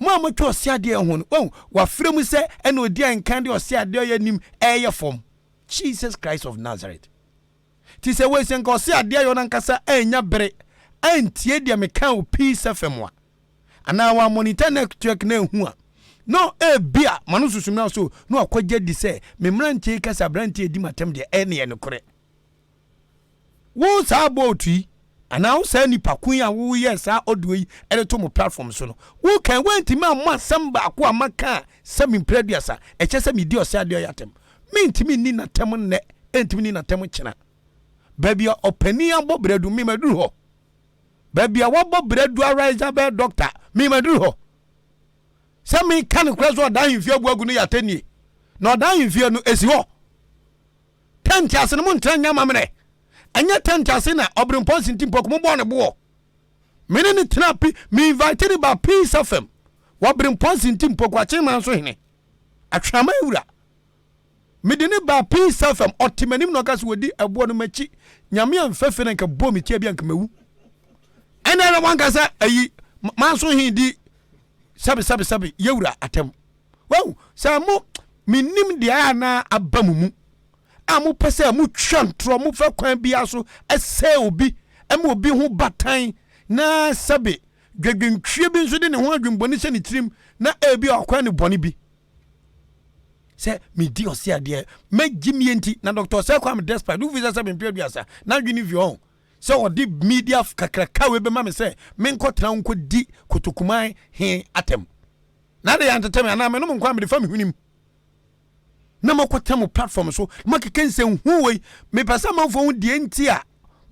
Mo a motwa ɔse adeɛ ho no, wahu, wafrɛ mu sɛ ɛna ɔdi a nkan de ɔse adeɛ ɔyɛ nim ɛyɛ fam. Jesus Christ of Nazareth. Ti sɛ wei sɛ nka ɔse adeɛ ayɔ no ankasa annya bere antie deɛ mekaa wɔ Peace FM a, anaa wɔamonitor network no anhu a, na ebia ma no susu mmra so na wakɔgye adi sɛ me mmeranteɛ yi ka sɛ aberanteɛ edi m'atɛm deɛ ɛne yɛ nokorɛ. Wo saa boat yi anaa wo saa nipa ko yi a woyɛ saa audio yi de to mo platform so no, wo kan woantumi ammɔ asɛm baako a maka a sɛ me mpere aduasa ɛkyɛ sɛ medi ɔsɛ adeɛ ɔyɛ atɛm. Mentumi nni n'atɛm nnɛ, ɛntumi nni n'atɛm kyena. Baabi a ɔpanin abɔ bradu me maduru hɔ. Baabi a wabɔ bradu ara Isabel doctor me maduru hɔ. Sɛ meka no korɛ sɛ ɔda ahemfie abu agu no yɛ atɛnnie. Na ɔda ahemfie no ɛsi hɔ. Tɛnte ase no mo ntena nyɛ amammerɛ. Ɛnyɛ tɛnte ase na ɔberempɔn sinti mpɔku mo bɔɔ ne boɔ. Me ne ne tena pi me invite ne ba Peace FM. Wɔberempɔn sinti mpɔku akyenman so hene. Atweaman wura. Mede no baa Peace FM, ɔte m'anim na ɔka sɛ wɔdi ɛboɔ no m'akyi. Nyame amfa fie na nka bɔɔ me tia bi anka mawu. Ɛna ɛna wanka sɛ ayi manso he di sɛbe sɛbe sɛbe yɛwura atɛm. Wahu sɛ mo menim deɛ a na aba mo mu a mopɛ sɛ motwa ntorɔ mofa kwan biara so ɛsɛ obi ɛma obi ho batan na sɛbe dwadwentwie bi nso de ne ho adwembɔne hyɛ ne tirim na ebi ɔkwan ne bɔne bi. sɛ medi ɔse adeɛ mɛgye mie nti na dr ɔsɛ kwame despite wofi sɛ sɛ mempɛ aduasa na adwene fi ɔho sɛ ɔde media kakraka wei bɛma me sɛ menkɔtena wo nkɔdi kotokuman he atɛm na de yɛantete me anaa menom nkwa mede fa me hwenem na makɔtena mo platform so makeka nsɛnhu wei mepɛ sɛ amanfoɔ ho deɛ nti a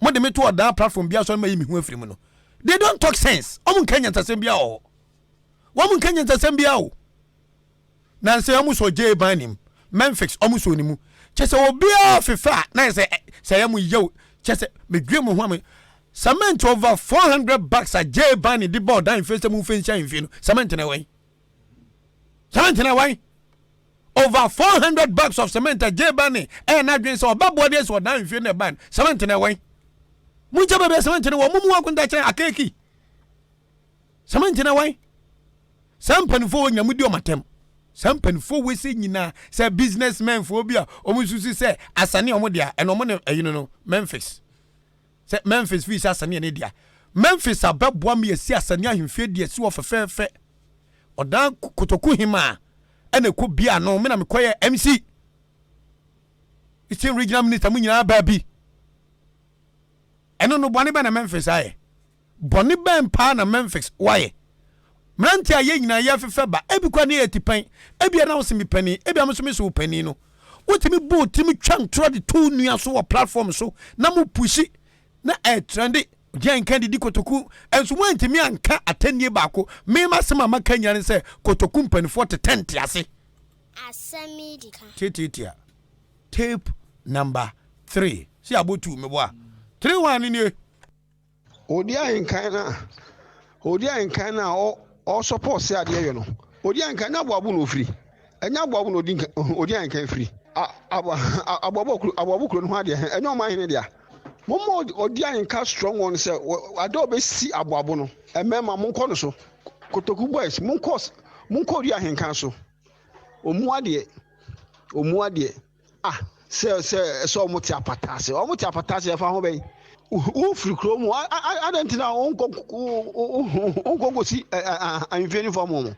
mode me to ɔdaa platform bi asɔ no mayi me ho afiri mu no. They don't talk sense. Ɔmo nka nyansasɛm biara wɔ hɔ. Wɔn nka nyansasɛm biara o. Nansa yi wɔn sɔ Jay ban nim. Memphis wɔn sɔ ne mu. Kyɛ sɛ obiara fefa a na yɛ sɛ sɛ yɛ mo yɛ o. Kyɛ sɛ medwe mo ho a me cement over 400 bags a Jay ban de bɔ ɔdan mfe sɛ mo mfe nhyɛ mfe no cement na ɛwɔ yi. Cement na ɛwɔ yi. Over 400 bags of cement a Jay ban ɛyɛ n'adwene sɛ ɔbɛboa de asi ɔdan mfe na ɛban cement na ɛwɔ yi. Mo nkyɛn baabi a cement no wɔ mo mu akonta kyɛn akeeki. Cement na wan? Saa mpanimfoɔ wɔ nyinaa modi wɔn atɛm. Saa mpanimfoɔ wɔ sɛ nyinaa sɛ businessmen foɔ bi a wɔn susu sɛ asane wɔn dea ɛna wɔn ne ɛyi no no Memphis. Sɛ Memphis fi sɛ asane ɛne dea. Memphis abɛboa me asi asane ahemfie deɛ si wɔ fɛfɛɛfɛ. Ɔdan kotoku hemaa ɛna ɛkɔ bia no me na mekɔyɛ MC. Eastern Regional Minister mu nyinaa baa bi. Ɛno no bɔne bɛ na Memphis ayɛ. Bɔne bɛn paa na Memphis wayɛ? Mmerante a yɛn nyinaa yɛrefefɛ ba, ebi koraa na yɛyɛ tipɛn, ebia na wose me panin, ebia me nso mese wo panin no, wotumi bɔ wo tirim twa ntorɔ de to wo nua so wɔ platform so na mo pushi na ɛretrɛnde, deɛ nka didi kotoku, nso moantumi anka atɛnnie baako. Me m'asɛm a maka nyinaa ne sɛ kotoku mpanimfoɔ tetɛ ntease. Asɛm yi di ka. Tiatiatia tape number 3 sɛ abɔ 2 meboa 3 1 no nie. Odi ahenkan no a odi ahenkan no a ɔsɔpɔ ɔsɛ adeɛ yɛ no odi ahenkan nyɛ aboabo na ofiri ɛnyɛ aboabo na odi odi ahenkan firi aboabo kuro aboabo kuro no ho adeɛ ɛnyɛ ɔmo ahene dea mo mo odi ahenkan strong one sɛ ade a ɔbɛsi aboabo no mmarima mo nkɔ no so kotoku boys mo nkɔ mo nkɔ odi ahenkan so ɔmu adeɛ ɔmu adeɛ. Ah, sɛ sɛ sɛ wɔn te apata ase, wɔn te apata ase ɛfa ho bɛn? Wofiri kuro mu, adɛn nti na wonkɔ wonkɔ nkosi ahemfie no fam wɔn?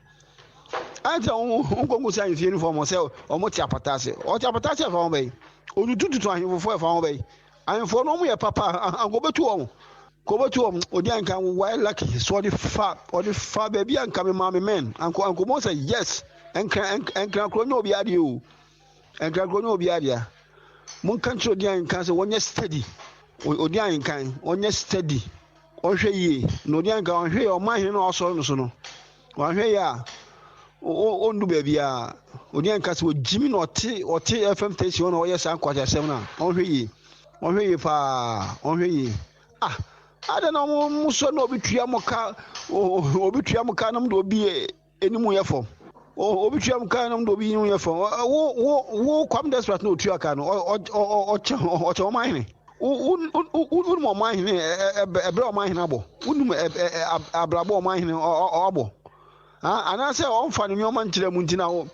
Adɛn nti na wonkɔ nkosi ahemfie no fam wɔn sɛ wɔn te apata ase? Wɔte apata ase ɛfa ho bɛn? Otutututu ahemfo ɛfa ho bɛn? Ahemfo no wɔn yɛ papa, anka obetu wɔn. Ka obetu wɔn, odi anka wayɛ lucky so ɔde fa ɔde fa baabi a nka me maame mɛn anka anka wɔn sɛ yes nkran nkran kuro nyɛ obi adeɛ o. Nkrankoro nyɛ obiara dea. Monka nkyerɛ odi ahenkan sɛ wɔnyɛ steady. Odi ahenkan, ɔnyɛ steady. Ɔnhwɛ yie. Na odi ahenkan ɔnhwɛ yie ɔman hene no a ɔsɔre no so no. Wanhwɛ yie a ɔndu baabiara. Odi ahenkan sɛ ɔgyimi na ɔte ɔte FM station na ɔyɛ saa nkwaseasɛm no a ɔnhwɛ yie. Ɔnhwɛ yie paa, ɔnhwɛ yie. Ah, adɛn na mo mo sɔ na obi tua mo ka, obi tua mo ka na mo de obi anim yɛ fam. Obi tua mo ka na mo de obi anim yɛ fam. Wo wo wo Kwame Desperate na otua ka no, ɔkyɛ ɔkyɛ ɔman hene. Wo wo wo wonim ɔman hene ɛbrɛ ɔman hene abɔ. Wonim abrabɔ ɔman hene ɔabɔ. Anaasɛ ɔmfa ne nneɛma nkyerɛ mu nti na mo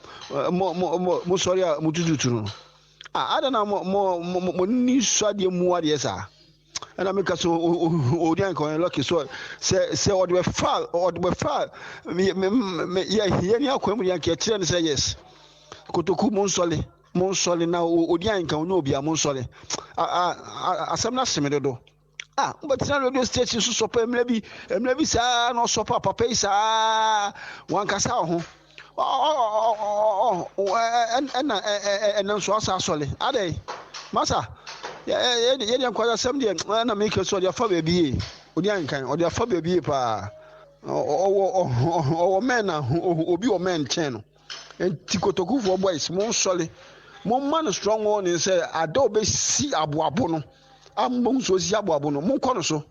mo mo sɔre a motututu no. Ah, adɛn na mo mo mo mo ni sɔ adeɛ mu adeɛ saa? Ɛna meka sɛ ɔdi anka ɔyɛ lucky so sɛ sɛ ɔde bɛfa ɔde bɛfa me me me yɛ yɛ ni akwan mu deɛ anka ɛkyerɛ no sɛ yes. Kotoku mo nsɔle mo nsɔle na ɔdi anka ɔnyɛ obi a mo nsɔle. Asɛm no ahye me dodo. Ah, wobɛtena radio station so sɔpɛ mmerɛ bi mmerɛ bi saa na ɔsɔpɛ papa yi saa wankasa wo ho ɛna ɛna nso asa asɔle adɛn masa yɛdeɛ nkwasasɛm deɛ ɛna meka so ɔde afa baabi yie ɔde ankan ɔde afa baabi yie paa ɔwɔ ɔwɔ mɛn na obi wɔ mɛn kyɛn no Nti kotokufoɔ boys monsɔre momma no strong warning sɛ ada ɔbɛsi aboabo no a mobɛhu sɛ ɔsi aboabo no monkɔ no so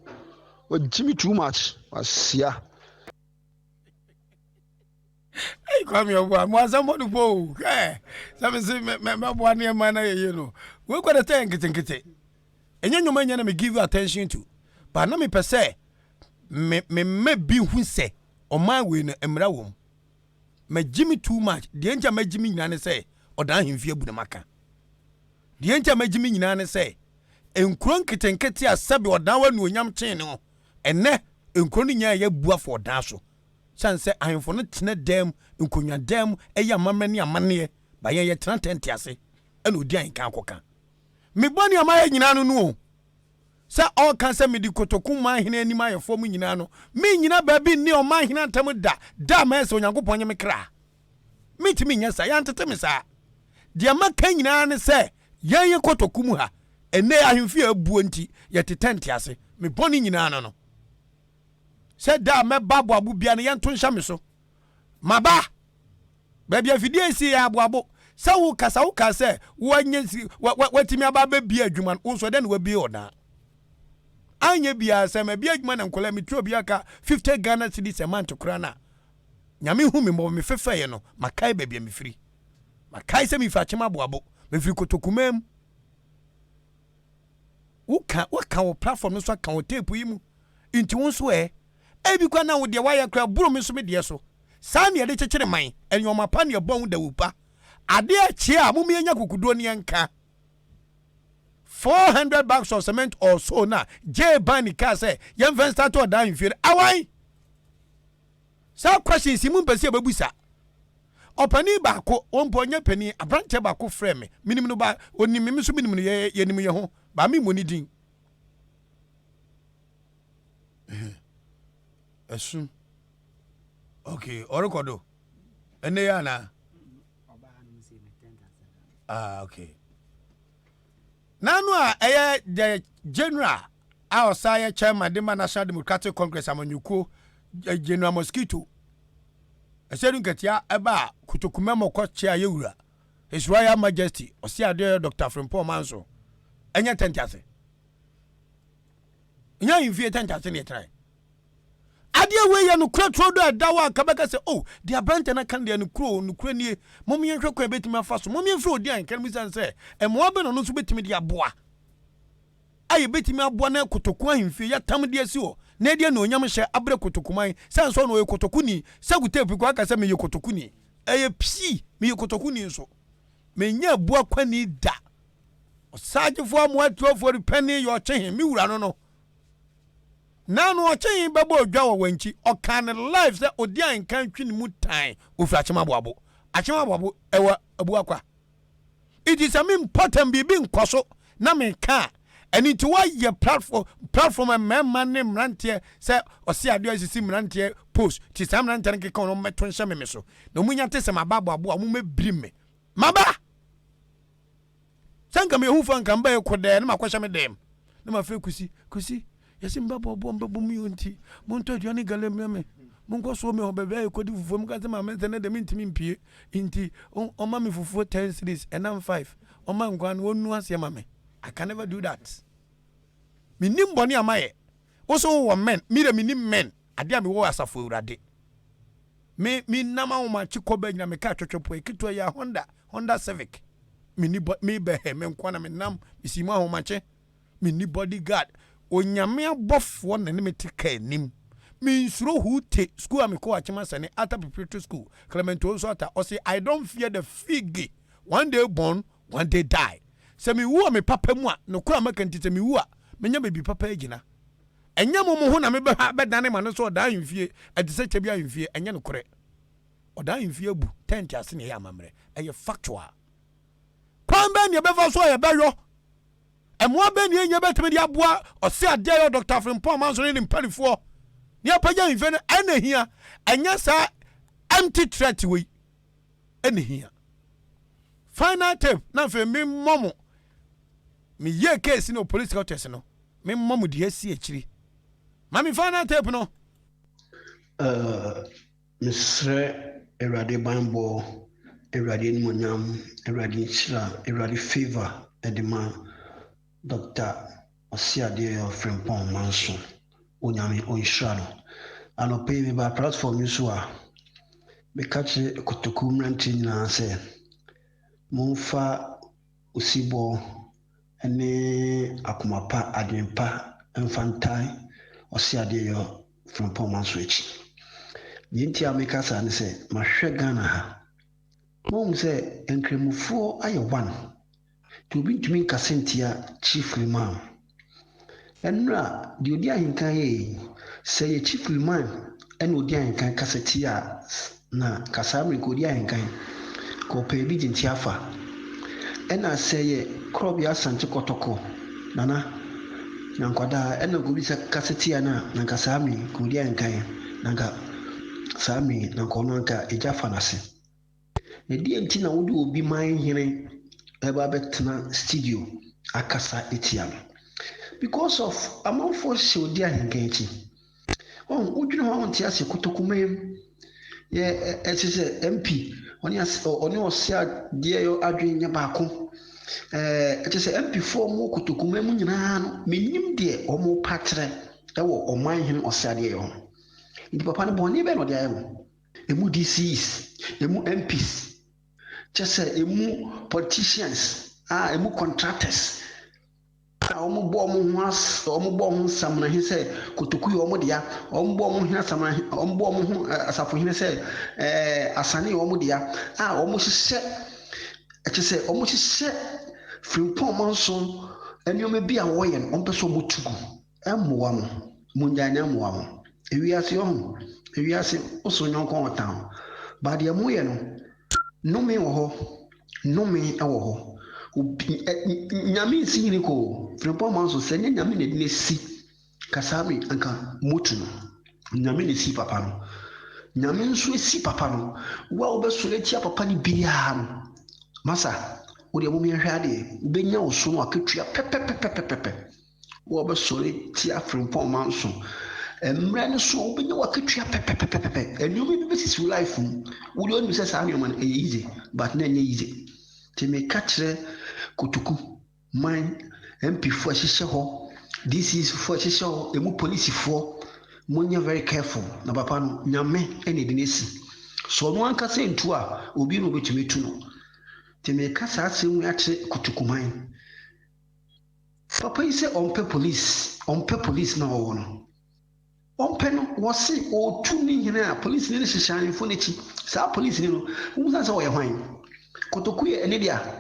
wagyi me too much wasia. Hey, Kwame Ɔboa, mo asɛm bɔ no po o. Hwɛ, sɛ me se mɛboa nneɛma na yɛyɛ no. Wei kɔ de sɛ nketenkete. Ɛnyɛ nnwuma nyɛ na me give attention to. But na mepɛ sɛ me me mma bi hu sɛ ɔman wei no mmara wɔ mu. Magye me too much. Deɛ nti a magye me nyinaa ne sɛ ɔdan ahemfie abu na maka. Deɛ nti a magye me nyinaa ne sɛ nkuro nketenkete a sɛbe ɔdan wɔ anuonyam kyɛn no, ɛnɛ nkuro no nyinaa yɛ abu afa ɔdan so. Sane sɛ ahemfo no tena dan mu, nkonnwa dan mu, ɛyɛ amammerɛ ne amanneɛ, ba yɛn yɛtena tɛnte ase ɛna ɔdi ahenkan akɔka. Me bɔne a mayɛ nyinaa no no o. Sɛ ɔreka sɛ mede kotoku man hene anim ayɛ fam nyinaa no, merennyina baabi nni ɔman hene ntam da, da a mayɛ sɛ Onyankopɔn nye me kra. Merentumi nyɛ saa. Yɛantete me saa. Deɛ maka nyinaa ne sɛ, yɛn yɛ kotoku mu ha, ɛnnɛ yi ahemfie a abuo nti, yɛte tɛnte ase. Me bɔne nyinaa no no. Sɛ da a mɛba aboabo biara no, yɛnto nhyɛ me so. Maba! Baabi a afidie si yɛ aboabo. Sɛ wo kasa wo kaa sɛ woanya si watumi aba abɛbie adwuma no, wo nso ɛdɛn na wabie ɔdan? Anyɛ biara sɛ mabie adwuma na nkɔla metua obi aka 50 Ghana cedis a month koraa no a, Nyame hu me mmɔbɔ me fefɛeɛ no, makae baabi a mefiri. Makae sɛ mefiri Akyem Aboabo, mefiri Kotokumaa mu. Woka woaka wɔ platform no so aka wɔ tape yi mu. Nti wo nso ɛ? Ebi koraa na wo deɛ woayɛ koraa boro me nso me deɛ so. Saa na yɛde kyekyere man, nneɛma pa na yɛbɔ ho dawuru pa. Adeɛ rekye a, mom yɛnya akokoduo na yɛnka. 400 bags of cement or so na Jay Bani kaa sɛ yɛmfa nstate ɔdan ahemfie no. Awan? Saa questions yi mo mpɛ sɛ yɛbɛbusa. Ɔpanin baako, wɔn mpo ɔnyɛ panin, aberanteɛ baako frɛɛ me, menim no ba, ɔnim me, me nso menim no, yɛ, yɛnim yɛn ho, ba me mmɔ ne din. Ɛsum. Okay, ɔrekɔ do. Ɛnɛ yɛ anaa? Ah, okay. N'ano a ɛyɛ the general a ɔsan yɛ chairman de ma National Democratic Congress amanyɔkuo eh, General Mosquito ɛsɛ no nkatia ɛba a kotokumɛ mɔkɔ kyea yɛ wura His Royal Majesty ɔse adeɛ ɔyɛ Dr. Frimpong Manso ɛnyɛ tɛnte ase ɛnyɛ ahemfie tɛnte ase ne ɛtrae Adeɛ wei yɛ nokorɛ turo do a ɛda hɔ a nka bɛka sɛ oh deɛ aberanteɛ no aka no deɛ nokorɛ o nokorɛ nie mom yɛnhwɛ kwan a yɛbɛtumi afa so mom yɛmfiri odi a nka no mu sane sɛ mmoa bɛ na ɔno nso bɛtumi de aboa a yɛbɛtumi aboa na kotoku ahemfie yɛatam de asi hɔ na ɛde anuonyam hyɛ abrɛ kotokuman sane sɛ ɔno ɔyɛ kotokuni sɛ wo tape kɔ aka sɛ meyɛ kotokuni ɛyɛ pii meyɛ kotokuni nso menyɛ aboa kwani da ɔsaagyefoɔ amoa atuafoɔ repɛne yɛ ɔkye he me wura no no Na no ɔkye bɛbɔ odwa wɔ wankyi. Ɔkaa no live sɛ odi a nka ntwi ne mu tan ofiri Akyem Aboabo. Akyem Aboabo ɛwɔ Abuakwa. Nti sɛ me mpɔtam biribi nkɔ so na me ka a, ɛno nti wɔayɛ platform platform mmarima ne mmeranteɛ sɛ ɔse adeɛ asisi mmeranteɛ post nti saa mmeranteɛ no keka wɔn mmɛto nhyɛ me me so na wɔn nya te sɛ maba aboabo a wɔn mmɛbiri me maba. Sɛ nka meyɛ hufo a nka mebɛyɛ kodɛɛ na makɔhyɛ me dɛm na mafrɛ Kusi, Kusi, yɛse mebɛbɔ boɔ mbɛbɔ mu yɛ nti montɔ aduane gale mmerɛ me, monkɔ soɔ me hɔ baabi a yɛkɔdi fufuo meka sɛ maame sɛ nɛ deɛ mentumi mpie nti ɔma me fufuo 10 cedis ɛnam 5 ɔma nkwan no ɔnnu aseɛ ma me. I can never do that. Menim bɔne a mayɛ. Wo so wowɔ men, me deɛ menim men. Adeɛ a mewɔ wɔ asafo awurade. Me me nam ahomakye kɔ bɛ nyina me kaa twɛtwɛ poe ketewa yi a Honda Honda Civic. Menni bɔ me bɛ hɛ me nkoa na me nam me si mu ahomakye. Menni body guard. Onyame abɔfoɔ na ne me te kaa anim. Mensuro huu te school a mekɔɔ Akyem Asɛne Alta Preparatory School Clement Owusu Atta ɔse I don't fear the fig one day born one day die. Sɛ mewu wɔ me papa mu a nokorɛ a maka nti sɛ mewu a menya baabi papa agyina. Ɛnyɛ mo mo ho na mebɛha bɛdane m'ano sɛ ɔdaa ahemfie, ɛte sɛ kyɛ bi ahemfie, ɛnyɛ nokorɛ. Ɔdaa ahemfie abu tɛnte ase na ɛyɛ amammerɛ, ɛyɛ factual. Kwan bɛn na yɛbɛfa so a yɛbɛyɔ? Mmoa bɛn na yɛnya bɛtumi de aboa ɔse adeɛ yɛ Dr. Frimpong Amanso ne ne mpanifoɔ ne apagya ahemfie no ɛna hia, ɛnyɛ saa empty threat wei ɛna hia. Final tape na afei memmɔ mo meyɛ case no police quarters no Memmɔ mo deɛ asi akyiri. Ma me final tape no. Uh, mesrɛ Awurade banbɔ, Awurade animuonyam, Awurade nhyira, Awurade favour de ma Dr. Ɔseadeɛ Frimpong Manso. Onyame ɔnhyira no. Anɔpa yi mebaa platform yi so a, meka kyerɛ kotoku mmeranteɛ nyinaa sɛ, momfa osibɔ ne akoma pa, adwene pa mfa ntae Ɔseadeɛyɔ Frimpong Manso akyi. Deɛ nti a meka saa ne sɛ, mahwɛ Ghana ha, mahu sɛ Nkramofoɔ ayɛ one, nti obi ntumi nkasa ntia Chief Imam. Ɛnora deɛ ɔdi ahenkan yɛ yi, sɛ yɛ Chief Liman ɛna ɔdi ahenkan kasa tia a, na nka saa mmerɛ nka ɔdi ahenkan, nka ɔpɛ bi gye nti afa. Ɛna sɛ yɛ Korɔbea Asante Kɔtɔkɔ Nana Nyankwadaa ɛna nka obi kasa tia no a, na nka saa mmerɛ yi nka ɔdi ahenkan, na nka saa mmerɛ yi na nka ɔno anka egya fa n'ase. Ɛdeɛn nti na wode obi man hene ɛba abɛtena studio akasa atia no? Because of amanfoɔ hyɛ odi ahenkan akyi. Wɔn wodwene ho a wonte ase kotokuman mu. Yɛ ɛsɛ sɛ MP ɔne ɔne ɔse adeɛ yɛ adwene nyɛ baako. Ɛɛ ɛkyɛ sɛ MP foɔ mo kotokuman mu nyinaa no menim deɛ wɔn pa kyerɛ ɛwɔ ɔman hene ɔse adeɛ yɛ ho. Nti papa no bɔne bɛn na ɔde ayɛ mo? Emu DCs, emu MPs, kyɛ sɛ emu politicians a emu contractors a wɔbɔ wɔn ho as wɔbɔ wɔn ho nsamena he sɛ kotoku yɛ wɔn dea, wɔbɔ wɔn ho asamena wɔbɔ wɔn ho asafohene sɛ ɛɛ asane yɛ wɔn dea a wɔhyehyɛ ɛkyɛ sɛ wɔhyehyɛ frimpɔn manso nneɛma bi a wɔyɛ no wɔmpɛ sɛ wɔtu gu. Ɛmmoa mo. Mongyae no ɛmmoa mo. Ewiase ɔho, ewiase woso nyɔnko a ɔtan wo. But deɛ moyɛ no, nnome wɔ hɔ, nnome wɔ hɔ. Obi, ɛ, Nyame nsi hene kɔ o. Frimpong Manso, sɛ nyɛ Nyame na ɛde no asi Kasami anka motu no. Nyame na esi papa no. Nyame nso esi papa no. Wo a wobɛsɔre atia papa no biara no, masa, wo deɛ momeɛhwɛ adeɛ, wobɛnya wo so no akatua pɛpɛpɛpɛpɛpɛ. Wɔbɛsɔre tia Frimpong Manso. Mmerɛ no so wobɛnya w'akatua pɛpɛpɛpɛpɛ. Nneɛma bi bɛsisi wo life mu. Wo deɛ wonim sɛ saa nneɛma no ɛyɛ easy but na ɛnyɛ easy. Nti meka kyerɛ Kotoku man MP foɔ a ɛhyehyɛ hɔ, DCs foɔ a ɛhyehyɛ hɔ, emu polisifoɔ, monyɛ very careful na papa no Nyame ɛna ɛde no asi. Sɛ ɔno ankasa ntu a, obi na obɛtumi atu no. Nti meka saa asɛm yi akyerɛ Kotoku man. Papa yi sɛ ɔmpɛ police, ɔmpɛ police na ɔwɔ no. Ɔmpɛ no, wɔse ɔtu ne hene a police ni no hyehyɛ ahemfo no akyi. Saa police ni no, wobusa sɛ ɔyɛ hwan? Kotoku yɛ ɛne dea.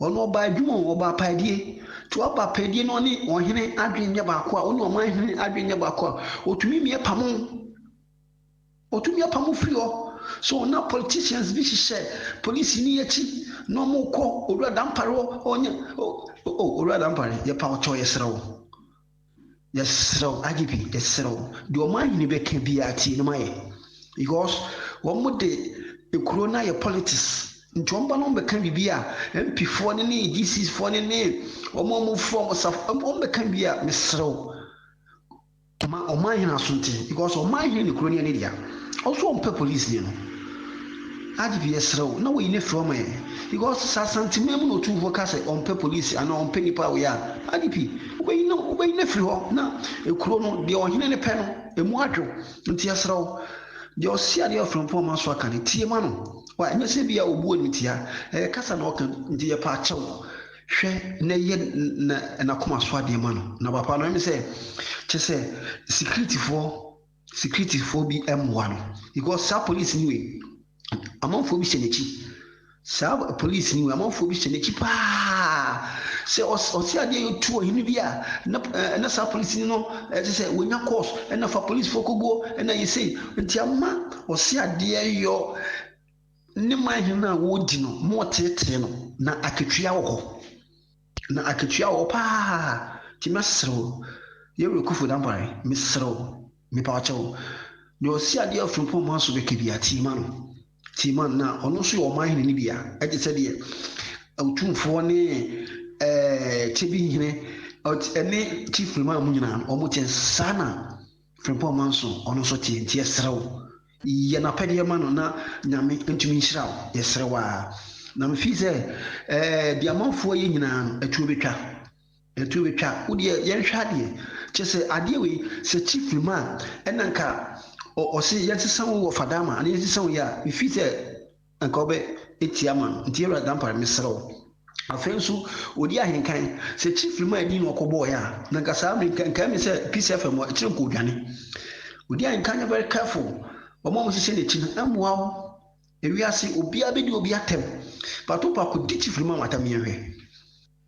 Ɔno ɔba adwuma o, ɔba apaadie. Nti ɔba apaadie no ɔne ɔhene adwene nyɛ baako a, ɔne ɔman hene adwene nyɛ baako a, ɔtumi mie pamo. Ɔtumi apam wo firi hɔ. So na politicians bi hyehyɛ polisini akyi na wɔn kɔ Owura Dampare hɔ ɔnyɛ o Owura Dampare yɛpa wo kyɛw yɛsrɛ wo yɛsrɛ wo IGP yɛsrɛ wo deɛ ɔman hene bɛka biara tie no ma yɛ because wɔn de ekuro no ayɛ politics nti wɔn ba no wɔn bɛka biribi a MP foɔ ne ne GC foɔ ne ne wɔn a wɔn foɔ wɔn safo wɔn bɛka biribi a mesrɛ wo. Ma ɔman hene aso nte because ɔman hene ne kuro no yɛ ne dea. Ɔso ɔmpɛ police ni no. IGP yɛsrɛ wo na woyi no firi hɔ ma yɛn because sɛ Asanteman mu na Otumfoɔ ka sɛ ɔmpɛ police anaa ɔmpɛ nipa a woyɛ a, IGP wobɛyi no wobɛyi no afiri hɔ na ekuro no deɛ ɔhene no pɛ no emu adwo nti yɛsrɛ wo deɛ ɔse adeɛ ɔfrɛmpɔn ma so aka no tie ma no wa ɛnyɛ sɛ bi a obu animtia ɛyɛ kasa na ɔka nti yɛpɛ akyɛw hwɛ na yɛ na n'akoma so adeɛ ma no na papa no ɛmi sɛ kyɛ sɛ sikiritifoɔ Securityfoɔ bi mmoa no because saa police ni wei amanfoɔ bi hyɛ n'akyi saa police ni wei amanfoɔ bi hyɛ n'akyi paa sɛ ɔsi adeɛ yɛ tu ɔhene bi a na ɛna eh, saa police ni no ɛte sɛ wɔnya course ɛna fa policefoɔ koguo ɛna yɛ sei nti ama ɔsi adeɛ yɔ ne man hene a wɔredi no mo ɔteetee no na akatua wɔ hɔ. Na akatua wɔ hɔ paa nti mɛsrɛ wo Yɛwura Kufu Dampare mesrɛ wo mepa wo kyɛw deɛ ɔsi adeɛ afiri mpɔn so bɛka bi a tie ma no tie ma no na ɔno nso yɛ ɔman hene no bi a ɛte sɛ deɛ otumfoɔ ne ɛɛ kyebi hene ɛne chief imam mu nyinaa wɔn te saa na Frimpong Manso ɔno nso teɛ nti yɛsrɛ wo yɛ n'apɛdeɛ ma no na Nyame ntumi nhyira wo yɛsrɛ wo aa na me feel sɛ ɛɛ deɛ amanfoɔ yɛ nyinaa no ɛtuo bɛtwa ɛtuo bɛtwa wo deɛ yɛnhwɛ adeɛ kyɛ sɛ adeɛ wei sɛ kyi firi mu a ɛna nka ɔse yɛnsesa wo wɔ fadama anaa yɛnsesa wo yɛ a me feel sɛ Anka wobɛ tia ama no. Nti Awurade Dampare mesrɛ wo. Afei nso ɔdi ahenkan. Sɛ Chief Limah din na ɔkɔbɔɔeɛ a, na nka saa mmerɛ nka nka ɛmi sɛ Peace FM wɔ akyire nka ɔdwane. Ɔdi ahenkan nyɛ very careful. Wɔn a wɔhyehyɛ n'akyi no ɛmmoa wo. Ewiase obiara bɛdi obi atɛm. But wopɛ a kɔdi Chief Limah atɛm yɛnhwɛ.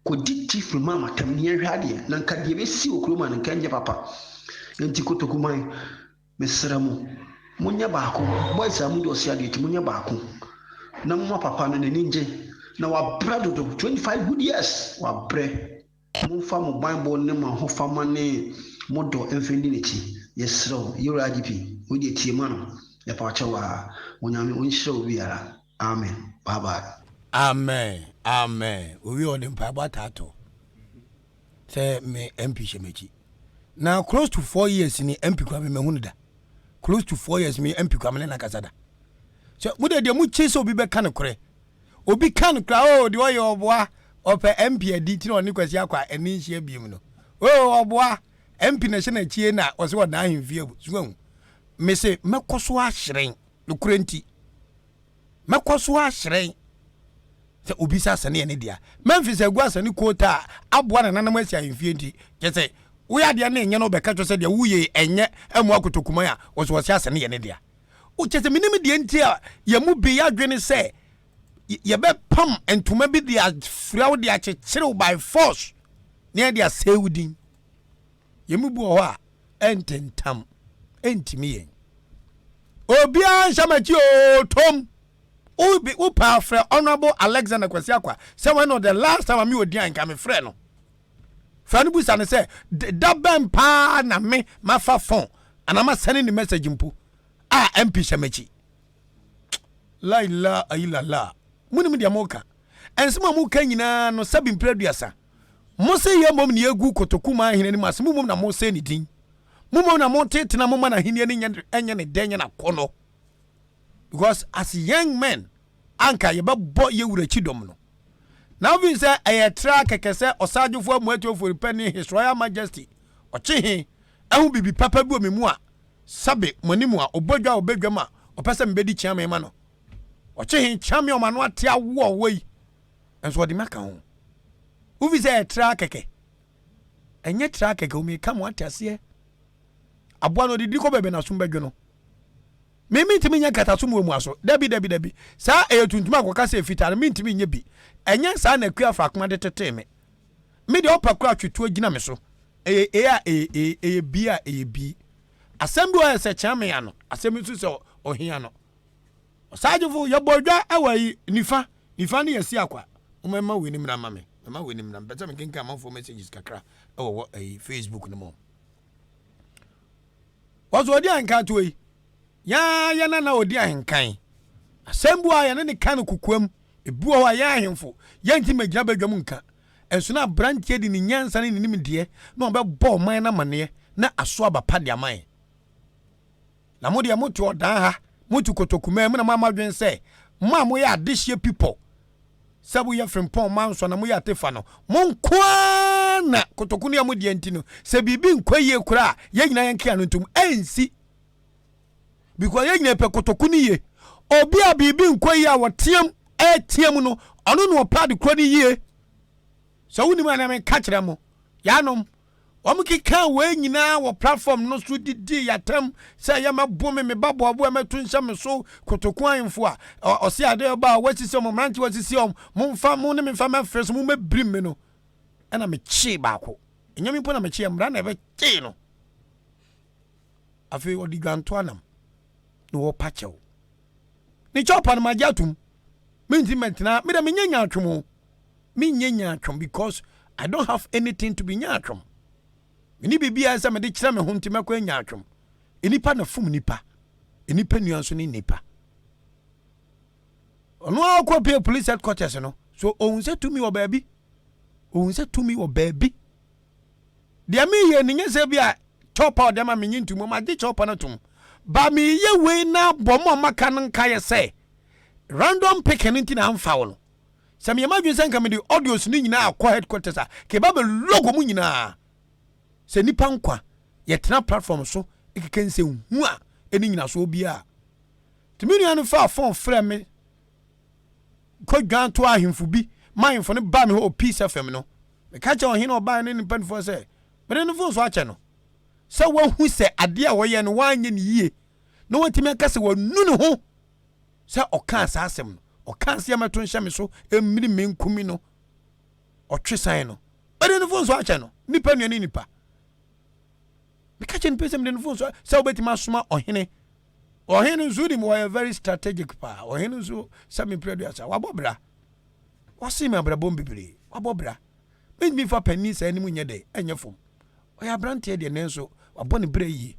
Kɔdi Chief Limah atɛm na yɛnhwɛ adeɛ. Na nka deɛ ɛbɛsi wɔ kurom a no nka ɛnyɛ papa. Nti Kotokuman. Mesrɛ mo, monyɛ baako. Boys a mode ɔse adeɛ akyi, monyɛ baako na momma papa no n'ani ngye. Na wabrɛ dodo, 25 good years, wabrɛ. Momfa mo banbɔ ne mo ahofama ne mo dɔ mfa ndi n'akyi. Yɛsrɛ wo, Yewura IGP, wei deɛ tie ma no. Yɛpa wo kyɛw aa. Onyame ɔnhyira obiara. Amen. Bye bye. Amen amen owie ɔde mpaebɔ ataato sɛ me MP hyɛ m'akyi. Na close to 4 years ni MP Kwame mahu no da. Close to 4 years me MP Kwame ne nakasa da. Sɛ mo de deɛ mo kyi sɛ obi bɛka no korɛ. Obi ka no korɛ oh deɛ ɔyɛ ɔboa ɔpɛ MP adi ti na ɔne Kwasi akɔ a ɛne nhyia biem no. Oh ɔboa MP na ɛhyɛ n'akyie na ɔsɛ ɔdan ahemfie abu. So ahu. Me se mɛkɔ so ahyerɛn nokorɛ nti. Mɛkɔ so ahyerɛn sɛ obi sɛ asɛne yɛ ne dea. Memphis agu asɛne koota a aboa nananom asi ahemfie nti, kyerɛ sɛ woyɛ adeɛ na ɛnyɛ na ɔbɛka kyerɛ sɛ deɛ woyɛ yi ɛnyɛ ɛmmoa kotokuman a, wɔsɛ wɔsɛ asɛne yɛ ne dea. Kyerɛ sɛ menim deɛ nti a yɛn mu bi yɛadwene sɛ yɛbɛpam ntoma bi de afira wo de akyekyere wo by force na yɛde asɛe wo din. Yɛn mu bi wɔ hɔ a ɛntentam ɛntumi yɛn. Obiara nhyɛ m'akyi oo tom. Wobi wopɛ afrɛ Honourable Alexander Kwasi Akwa sɛ when was the last time a me odi a nka mefrɛ no. Frɛ no busa no sɛ da bɛn paa na me mafa phone anaa masɛne ne message mpo a MP hyɛ m'akyi. La ilaha illallah. Munim deɛ moka. Nsɛm a moka nyinaa no sɛbi mpere aduasa. Mose yɛ mmom na yɛgu kotoku ma ahene anim ase, mo mmom na mosɛe ne din. Mo mmom na motete na moma n'ahenni no nyɛ nyɛ ne dɛ nyɛ n'akɔnnɔ. Because as young men, anka yɛbɛbɔ yɛ wura kyidɔm no. Na wofii sɛ ɛyɛ tra kɛkɛ sɛ ɔsagyefo amuatuo pɛ ne His Royal Majesty ɔkye he ahu biribi papa bi wɔ me mu a sɛbe mo anim a ɔbɔ dwa a ɔbɛ dwam a ɔpɛ sɛ mebɛdi kyeame ma no. Ɔkye he kyeame ɔma no ate awoɔ ɔwɔ yi nso ɔde me aka ho. Wofi sɛ ɛyɛ tra kɛkɛ. Ɛnyɛ tra kɛkɛ o, meka mo ate aseɛ. Aboa no ɔdidi kɔ baabi na asom bɛdwo no. Me mentumi nyɛ nkataso mu aso. Dabi dabi dabi. Saa ɛyɛ tuntum akɔka sɛ fitaa no mentumi nyɛ bi. Ɛnyɛ saa na Akua Afrakoma de tetee me. Me deɛ ɔpa kora twetuo gyina me so. Ɛyɛ A a ɛyɛ A, ɛyɛ B a ɛyɛ B. Asɛm bi wɔ hɔ sɛ kyea me ano, asɛm bi nso sɛ ɔhea no. Ɔsagyefo, yɛbɔ dwa wɔ ayi, nifa, nifa ne yɛsi akwa. Mo mma wei ni mmra ma me, mma wei ni mmra. Mpɛ sɛ mekenkan amanfoɔ messages kakra wɔ wɔ ayi Facebook no mu. Wɔso ɔdi ahenkan to yi, yɛn yɛn nana ɔdi ahenkan. Asɛm bi wɔ a yɛne ne ka no kokoam, ebi wɔ hɔ a yɛn ahemfo yɛnti mɛgyina badwam nka. Nso na aberanteɛ de ne nyansa ne ne nimdeɛ na ɔbɛbɔ ɔman no amaneɛ na aso aba pa de ama yɛn. Na mo deɛ mote ɔdan ha, mote kotokumaa mu na moama adwene sɛ Mo a moyɛ adehyeɛ pipɔ sɛ moyɛ frempɔn manso na moyɛ atefa no, mo nko ara na kotoku no yɛ mo deɛ nti no, sɛ biribi nkɔ yie koraa a, yɛn nyinaa yɛnka ano ntom. Ɛnsi. Because yɛn nyinaa pɛ kotoku no yie. Obi a biribi nkɔ yie a wɔteam ɛteam no, ɔno na ɔpɛ ade korɔ no yie. Sɛ wonim a na menka kyerɛ mo. Yanom, Wɔkekaa wei nyinaa wɔ platform no so didii yɛatɛm sɛ ɛyɛ mɛbo me, me ba boaboa mɛto nhyɛ me so, kotoku ahemfo a ɔse adeɛ ɔba a wɔasisi wɔn, mmerante wɔasisi wɔn, momfa mo ne me mfa mɛfrɛ so, mommɛbirim me no. Ɛna mekyee baako. Ɛnyɛ me mpo na mekyee, mmara na ɛbɛkyee no. Afei ɔde dwanto anam na wɔpa kyɛw. Ne kyɛw pa no magye atom. Menti mɛntena, me dɛ menyɛ nyaatwom o. Menyɛ nyaatwom because I don't have anything to be nyaatwom. Mene biribiara sɛ mede kyerɛ me ho nti mɛkɔ nyaatwom. Nnipa na fom nipa. Nnipa nua nso ne nnipa. Ɔno ara kɔ pie police headquarters no. So ohun sɛ tumi wɔ baabi. Ohun sɛ tumi wɔ baabi. Deɛ meyɛ no nyɛ sɛ bi a kyɛwpa ɔde ama menye ntom, magye kyɛwpa no atom. Ba meyɛ wei na bɔ mo a maka no nkaeɛ sɛ random picking nti na amfa wo no. Sɛ meyɛ m'adwene sɛ nka mede audios no nyinaa akɔ headquarters a, ka ɛba bɛ logo mu nyinaa. Sɛ nipa nkwa, yɛtena platform so keka nsɛm hu a ɛni nyinasoɔ biara. Nti me nua no faa phone frɛ me kɔ dwan to ahemfo bi ma ahemfo no baa me hɔ wɔ Peace FM no. Meka kyerɛ ɔhene a ɔbaeɛ ne ne mpanimfoɔ sɛ mede ne phone so akyɛ no sɛ wahu sɛ adeɛ a wɔyɛ no wanyɛ no yie na watumi aka sɛ wanu ne ho sɛ ɔkaa saa asɛm no, ɔkaa sɛ yɛmɛto nhyɛ me so mmiri me nkumi no, ɔtwe san no, mede ne fon so akyɛ no, nipa nua ne nipa. Meka kyɛ nipa sɛ mede ne fon so sɛ wobɛtumi asoma ɔhene. Ɔhene nso nim wɔyɛ very strategic paa. Ɔhene nso sɛ mepere aduasa, wabɔ bra. Wase me abrabɔ bebree, wabɔ bra. Mentumi fa panin saa anim nyɛ dɛ, ɛnyɛ fam. Ɔyɛ aberanteɛ deɛ nanso wabɔ ne bra yie.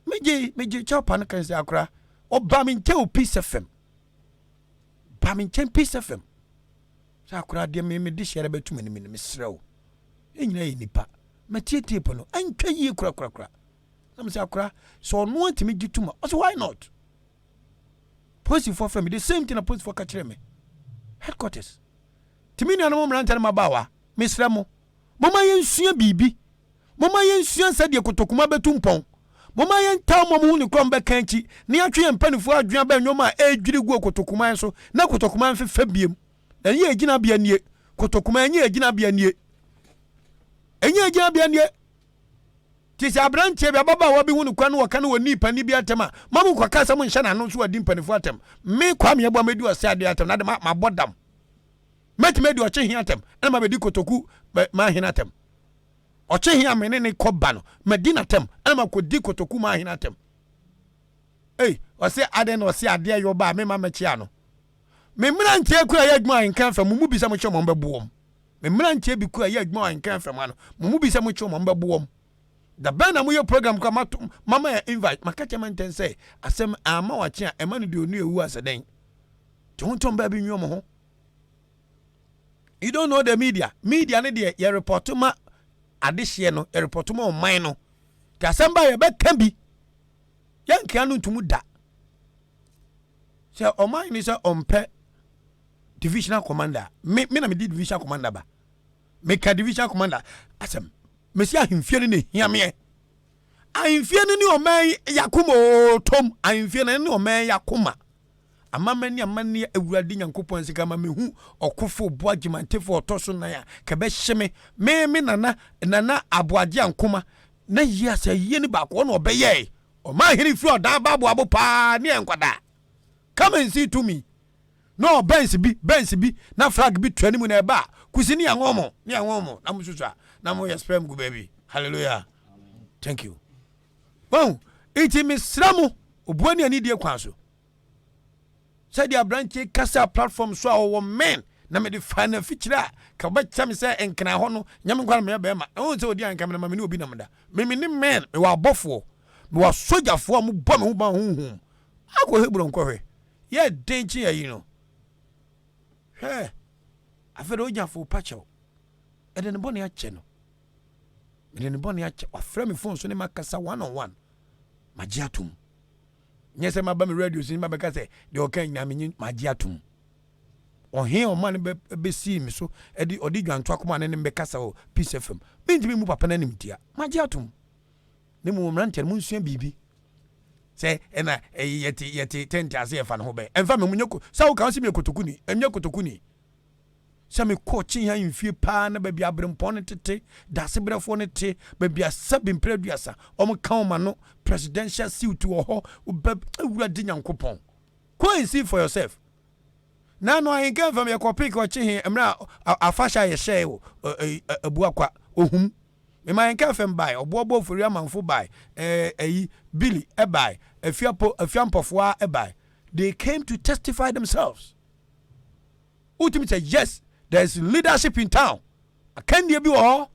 Megye megye kyɛw pa no kan sɛ akora ɔba me nkyɛn o Peace FM ba me nkyɛn Peace FM sɛ akora deɛ me mede hyɛ bɛto m'anim no mesrɛ wo yɛn nyinaa yɛ nipa matie tape no ɛntwa yie korakorakora na mesɛ akora sɛ ɔno antumi gye tom a ɔsɛ why not polisifoɔ frɛ me the same thing na polisifoɔ ka kyerɛ me headquarters tumi nuanom mmeranteɛ no mabaawa mesrɛ mo momma yɛnsua biribi Momma yensua sɛdeɛ kotokuma bɛtu mpɔn. Momma yɛntaa mmɔ mo ho ne korɔn bɛka akyi, na yɛatwe yɛn mpanimfoɔ adwene aba nneɛma a ɛredwiri guo kotokuman so, na kotokuman mfefɛ biem. Na ɛnyɛ yɛn gyinabea nie. Kotokuman, ɛnyɛ yɛn gyinabea nie. Ɛnyɛ yɛn gyinabea nie. Te sɛ aberanteɛ bi, ababaawa bi ho no kwan no wɔka no wɔ nii panin bi atɛm a, ma mo nkɔka sɛ mo nhyɛ n'ano nso wadi mpanimfoɔ atɛm. Me Kwame Aboah mɛdi ɔsɛ adeɛ atɛm na de mabɔ dam. Mɛtumi adi ɔkye he atɛm ɛna mabɛdi kotoku mahene atɛm. Ɔkye he a me ne ne kɔ ba no, madi n'atɛm, ɛna makɔdi kotoku mu ahene atɛm. Ei, ɔse adɛn na ɔse adeɛ yɔ ba a mema mɛkyea no. Me mmeranteɛ kura yɛ adwuma ahenka fam, mo mu bi sɛ mokyɛ wɔn bɛbo wɔn. Me mmeranteɛ bi kura yɛ adwuma ahenka fam ano, mo mu bi sɛ mokyɛ wɔn bɛbo wɔn. Da bɛn na moyɛ program kora mato mama yɛ invite, maka kyɛ ma ntɛn sɛ asɛm ama wakye a ɛma no deɛ ɔnu ewu asɛ dɛn. Te ho ntɔn baabi nwi wɔn ho. You don't know the media. Media no deɛ yɛ report ma adehyeɛ no, yɛ report ma ɔman no. Te asɛm ba yɛbɛka bi. Yɛnkea no ntum da. Sɛ ɔman ni sɛ ɔmpɛ divisional commander. Me me na me di divisional commander ba. Meka divisional commander asɛm. Mesi ahemfie no na ehia meɛ. Ahemfie no ne ɔman yakoma otom. Ahemfie no ne ɔman yakoma. Amammerɛ ne amanneɛ Awurade Nyankopɔn sika ma mehu ɔkofo boa gyimantefo ɔtɔ so nan a kɛbɛhye me me me nana nana aboagye ankoma na yie asɛ yie ne baako ɔna ɔbɛyɛe ɔma ahene firi ɔdan ba aboabo paa ne nkwadaa come and see to me na ɔbɛnsi bi bɛnsi bi na flag bi tua ne mu na ɛba a kusi ne yɛn mo ne yɛn mo na mo susu a na mo yɛ sperm gu baabi hallelujah thank you wɔn nti mesrɛ mo obua ne anidie kwan so Sɛdeɛ aberanteɛ yi kasa platform so a ɔwɔ men na mede faa no afikyire a ka ɔbɛkyɛ me sɛ nkena hɔ no nyɛ me nkwa na meyɛ bɛrima na wɔn sɛ ɔdi anka me na ma me ne obi nam da me me ne men mewɔ abɔfoɔ mewɔ asogyafoɔ a wɔbɔ me ho ban honhom akɔ Hebron kɔhwɛ yɛ den kye ayi no hwɛ afei de ogyafo pa kyɛw ɛde ne bɔne akyɛ no mede ne bɔne akyɛ wafrɛ me phone so ne makasa one on one magye atom. Nyɛ sɛ maba me radio so ma bɛka sɛ deɛ ɔka nyinaa menye magye atom. Ɔhe ɔma no bɛsii me so ɛde ɔde dwanto akoma ne ne mbɛkasa wɔ Peace FM. Mentumi mu papa no animtia. Magye atom. Ne mu mmeranteɛ no monsua biribi. Sɛ ɛna ɛyi yɛte yɛte tɛnte ase yɛfa ne ho bɛn. Ɛmfa me mo nyɛ sɛ woka wo sɛ meyɛ kotokuni. Ɛnyɛ kotokuni. Sɛ mekɔ Kyeha mfie paa na baabi a aberempɔn no tete, dasebrɛfoɔ no te, baabi a sɛbe mprɛ aduasa wɔn ka wɔn ano, presidential suit wɔ hɔ, wobɛ, Awurade Nyankopɔn. Go and see for yourself. Na no ahenka mfam yɛkɔ pick wɔ Kyehe mmerɛ a afahyɛ a yɛhyɛɛ wɔ Abuakwa, Ohum. Mema ahenka fam bae, ɔboɔboɔ Ofori Amanfo bae, ɛyi, Billy bae, Afiapo, Afiampɔfoaa bae. They came to testify themselves. Wotumi sɛ yes, there is leadership in town. Akannie bi wɔ hɔ.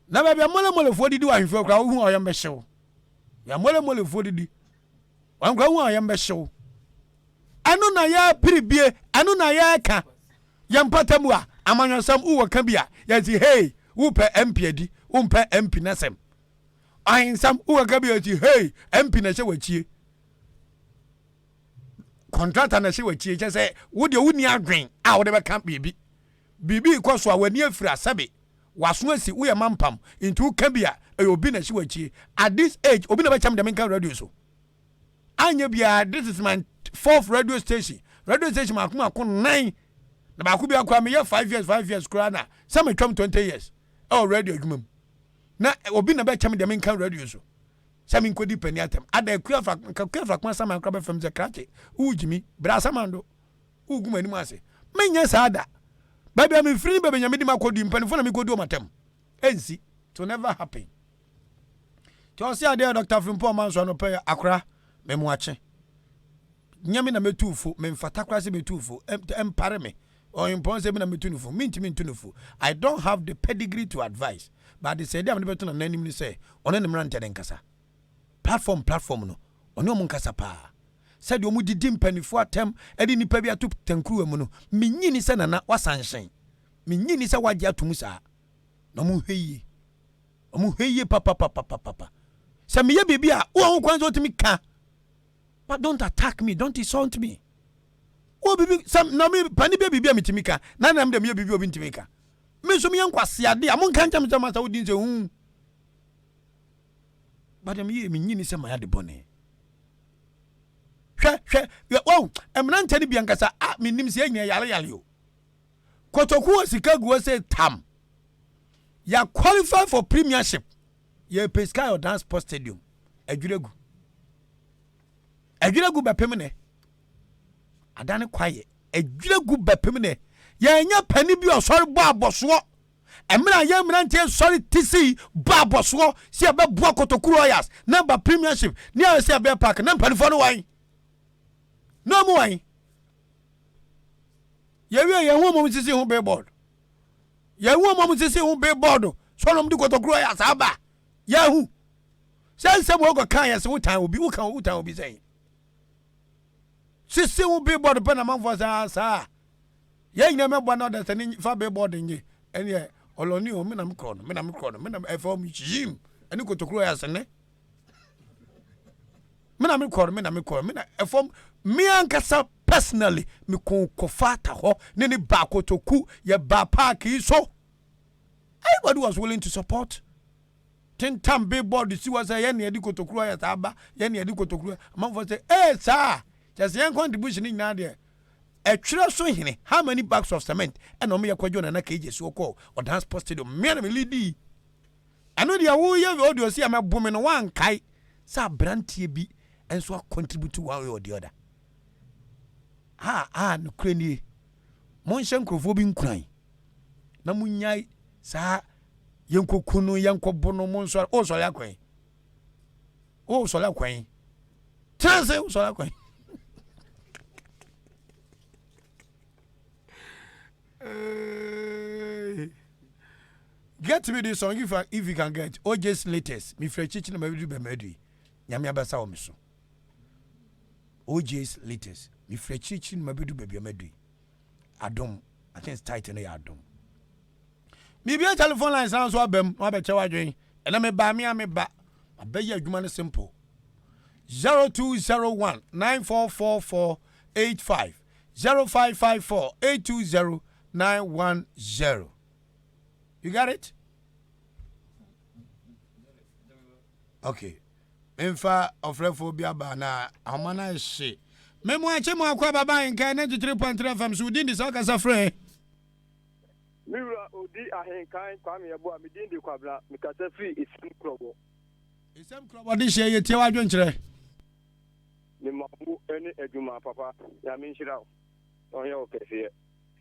Na baabi a molemolefoɔ didi wɔ ahemfie koraa wohu a ɔyam bɛhyew. Baabi a molemolefoɔ didi wɔn koraa wohu a ɔyam bɛhyew. Ɛno na yɛpere bie, ɛno na yɛka. Yɛn mpata mu a amanyɔsɛm wowɔ ka bi a yɛsi hey wopɛ MP adi, wompɛ MP n'asɛm. Ahensɛm wowɔ ka bi a yɛsi hey MP na ɛhyɛ w'akyie. Kɔntrata na ɛhyɛ w'akyi kyɛ sɛ wo deɛ wonni adwen a wode bɛka biribi. Biribi rekɔ so a w'ani afiri asɛbe, w'aso asi, woyɛ mampam nti woka bi a ɛyɛ obi na ɛhyɛ w'akyi. At this age obi na bɛkyɛm deɛ menka radio so. Anyɛ biara this is my fourth radio station. Radio station mako mako nan na baako bi akora meyɛ 5 years 5 years koraa na sɛ metwam 20 years ɛwɔ radio adwuma mu. Na obi na bɛkyɛm deɛ menka radio so. Sɛ menkɔdi pani atɛm ada akua fa nka kua fa kwan saman kora bɛfam sɛ krakye wogyimi bra saman do wogu m'anim ase. Menyɛ saa da. Baabi a mefiri ne baabi nyame de makɔdu mpanimfoɔ na mekɔdi wɔn atɛm. Ɛnsi. It will never happen. Nti ɔse adeɛ Dr. Frimpong ɔma nso anɔpɛ yɛ akora memoakye. Nyɛ me na mɛtu fo, memfata koraa sɛ mɛtu fo, ɛmpare me. Ɔhempɔn sɛ me na mɛtu no fo, mentumi ntu no fo. I don't have the pedigree to advise. But de sɛ ɛde a mede bɛto nana anim ne sɛ ɔne ne mmeranteɛ no nkasa. Platform platform no, ɔne ɔmo nkasa paa. Sɛdeɛ ɔmo didi mpanimfoɔ atɛm de nnipa bi ato tankuruwa mu no, menyini sɛ nana wasanhyɛn. Menyini sɛ wagye ato mu saa. Na ɔmo hwɛ yie. Ɔmo hwɛ yie papapapapapa. Sɛ meyɛ biribi a, wowɔ ho kwan sɛ wotumi ka. But don't attack me, don't insult me. Wo bibi sɛ na me pani bɛ biribi a metumi ka, na nam dɛ meyɛ biribi a obi ntumi ka. Me nso meyɛ nkwaseade a monka nkyɛm sɛ masa wodi nsɛ hu. But meyɛ menyini sɛ mayɛ ade bɔne. Hwɛ hwɛ wɔn mmeranteɛ no bi ankasa a menim sɛ yɛnyina yare yare o. Kotoku wɔ sika gu hɔ sɛ tam. Yɛ qualify for premiership. Yɛpɛ sika yɛ Ɔdan Sports Stadium. Adwiragu. Adwiragu bɛpem nɛ. Adane kwaeɛ. Adwiragu bɛpem nɛ. Yɛnyɛ pani bi ɔsɔre bɔ abɔsoɔ. Mmerɛ a yɛn mmeranteɛ sɔre te sei bɔ abɔsoɔ sɛ yɛbɛboa Kotoku Royals na ba premiership ne ayɛ sɛ yɛbɛyɛ park na mpanimfoɔ no wan? Na ɔmo wan? Yɛwie yɛn ho ɔmo sisi ho billboard. Yɛn ho ɔmo sisi ho billboard sɛ ɔmo de Kotoku Royals aba. Yɛhu. Sɛ nsɛm wɔ kɔ kan yɛ sɛ wotan obi woka wotan obi sɛn. Sisi ho billboard pɛ na amanfoɔ sɛ saa. Yɛn nyinaa mɛboa na ɔda sɛ ne fa billboard nye ɛneɛ ɔlɔni o menam korɔ no menam korɔ no menam ɛfɛ ɔmo yim ɛne Kotoku Royals ne. Menam korɔ no menam korɔ no menam ɛfɔm me ankasa personally me ko kɔfa ata hɔ ne ne ba Kotoku yɛ ba park yi so. Everybody was willing to support. Tentam billboard si hɔ sɛ yɛn na yɛde Kotoku Royals aba, yɛn na yɛde Kotoku. Amanfoɔ sɛ ee saa kyɛ sɛ yɛn contribution ne nyinaa deɛ ɛtwerɛ so hene how many bags of cement ɛna ɔmo yɛ kɔdwo nana kegye so kɔ Ɔdan Sports Stadium mmea na me lead. Ɛno deɛ woyɛ audio si a mɛbo me no wankae sɛ aberanteɛ bi nso a contribute one way or the other. Ha a nokorɛ nie, monhyɛ nkurɔfoɔ bi nkuran na monyae saa yɛnkɔku no yɛnkɔbo no. Monsɔre wosɔre akwan wosɔre akwan tena ase wosɔre akwan. Hey. Get me this song if you can get OJ's latest. Me frɛ chichi na mabidu bɛmɛdu yi. Nyame abɛsa wɔ me so. OJ's latest. Me frɛ chichi na mabidu baabi a madu yi. Adom. I think it's title no yɛ Adom. Biribi telephone lines na nso abam na wabɛkyɛ wadwen. Ɛna me ba me a me ba. Abɛyɛ adwuma no simple. 0201 9444 85 0554 820 910. You got it? Okay. Memfa ɔfrɛfoɔ bi aba na ahoma no ahye. Memo akye mu akɔ ababa nkae 93.3 FM so wodin de sɛ ɔkasa frɛ. Me wura Odi Ahenkan Kwame Yeboah, me din de Kwabena, mekasa firi Esam Kurɔbɔ. Esam Kurɔbɔ de hyɛ yɛtie w'adwenkyerɛ. Mema wo ne adwuma papa, Nyame nhyira wo na ɔnyɛ wo kɛseɛ.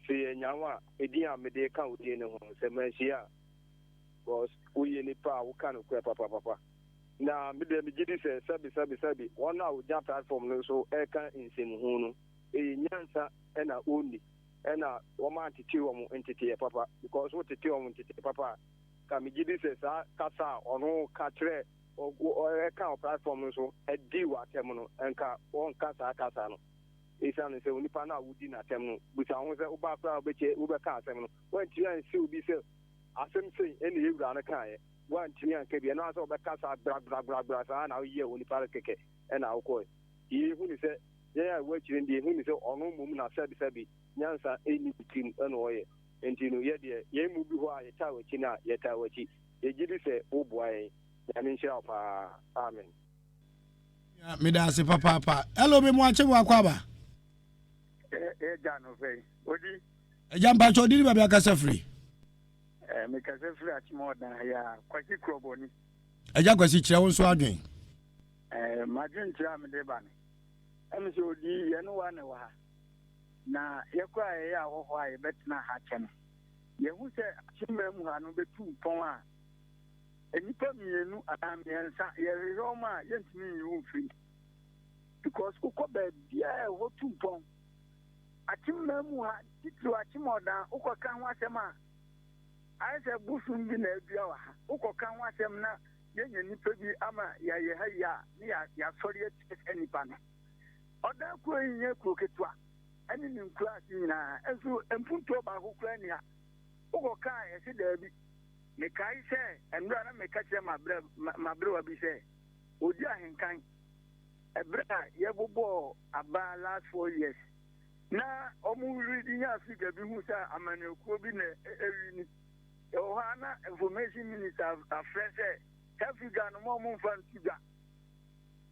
Se yɛnya wo a, edin a mede ka wo din no ho, sɛ manhyia a, cause woyɛ nipa a woka nokorɛ papapapa. Na me deɛ megye di sɛ sɛbi sɛbi sɛbi wɔn a wɔgyina platform no so ɛreka nsɛmhunu no, ɛyɛ nyansa na wɔnni. Ɛna wɔn antete wɔn nteteɛ papa because wo tete wɔn nteteɛ papa a ka me gyidi sɛ saa kasa a ɔno ka kyerɛ ɛka wɔ platform no so ɛdi wɔ atɛm no nka wɔnka saa kasa no esiane sɛ onipa no a wodi n'atɛm no bisa ho sɛ woba koraa wobɛkyɛ wobɛka asɛm no wantumi ansi obi sɛ asɛm sei ɛna yɛwura no kaeɛ wantumi anka bi ɛno ara sɛ wɔbɛka saa gbragbраgbra saa na woyɛ onipa no kɛkɛ ɛna wokɔɛ yɛhu ne sɛ Yɛn a yɛwɔ akyire no deɛ, yɛhu no sɛ ɔno mmom na sɛbesɛbe nyansa nni ne tirim na ɔyɛ. Enti no, yɛ deɛ, yɛn mu bi hɔ a yɛtaa w'akyi no a, yɛtaa w'akyi. Yɛgye di sɛ woboa yɛn. Nyame nhyira wo paa. Amen. Meda ase papaapa. Hello, me mo akye mo akɔ aba. Ɛgya no fɛ odi. Ɛgya mpatsɔ odi ni baabi akasa firi. Ɛɛ mekasa firi akyem ɔdan ya Kwasi Kurɔbɔni. Ɛgya Kwasi kyerɛ wo nso adwen. Ɛɛ madwen kyerɛ a mede ba no. Ɛne sɛ odi yɛne wo a na ɛwɔ ha, na yɛkɔ a yɛyɛ ahɔhoɔ a yɛbɛtena ha kyɛ no, yɛhu sɛ ahyemmaa mu ha no bɛtu mpɔn a nnipa mmienu anaa mmiɛnsa yɛhwehwɛ wɔn a yɛntumi nyi wo mfiri mu because wokɔ baabiara ɛhɔ tu mpɔn. Akyemmaa mu ha, titiriw akyem ɔdan, wokɔka ho asɛm a ayɛ sɛ bosom bi na adua wɔ ha. Wokɔka ho asɛm na yɛnya nnipa bi ama yɛayɛ ha yi a, ne yɛasɔre atia saa nnipa no. Ɔdan kuro yi nyɛ kuro ketewa ɛne ne nkuraase nyinaa, nso mpuntuo baako koraa nni ha. Wokɔka a yɛse daabi. Mekae sɛ nnora na meka kyerɛ m'aberewa bi sɛ ɔdi ahenkan ɛberɛ a yɛbobɔɔ aba last 4 years na wɔn redi nya figure bi hu sɛ amanyɔkuo bi na ɛwi ni. Ɛwɔ hɔ a na information minister afrɛ sɛ saa figure no ma ɔmo mfa nto dwa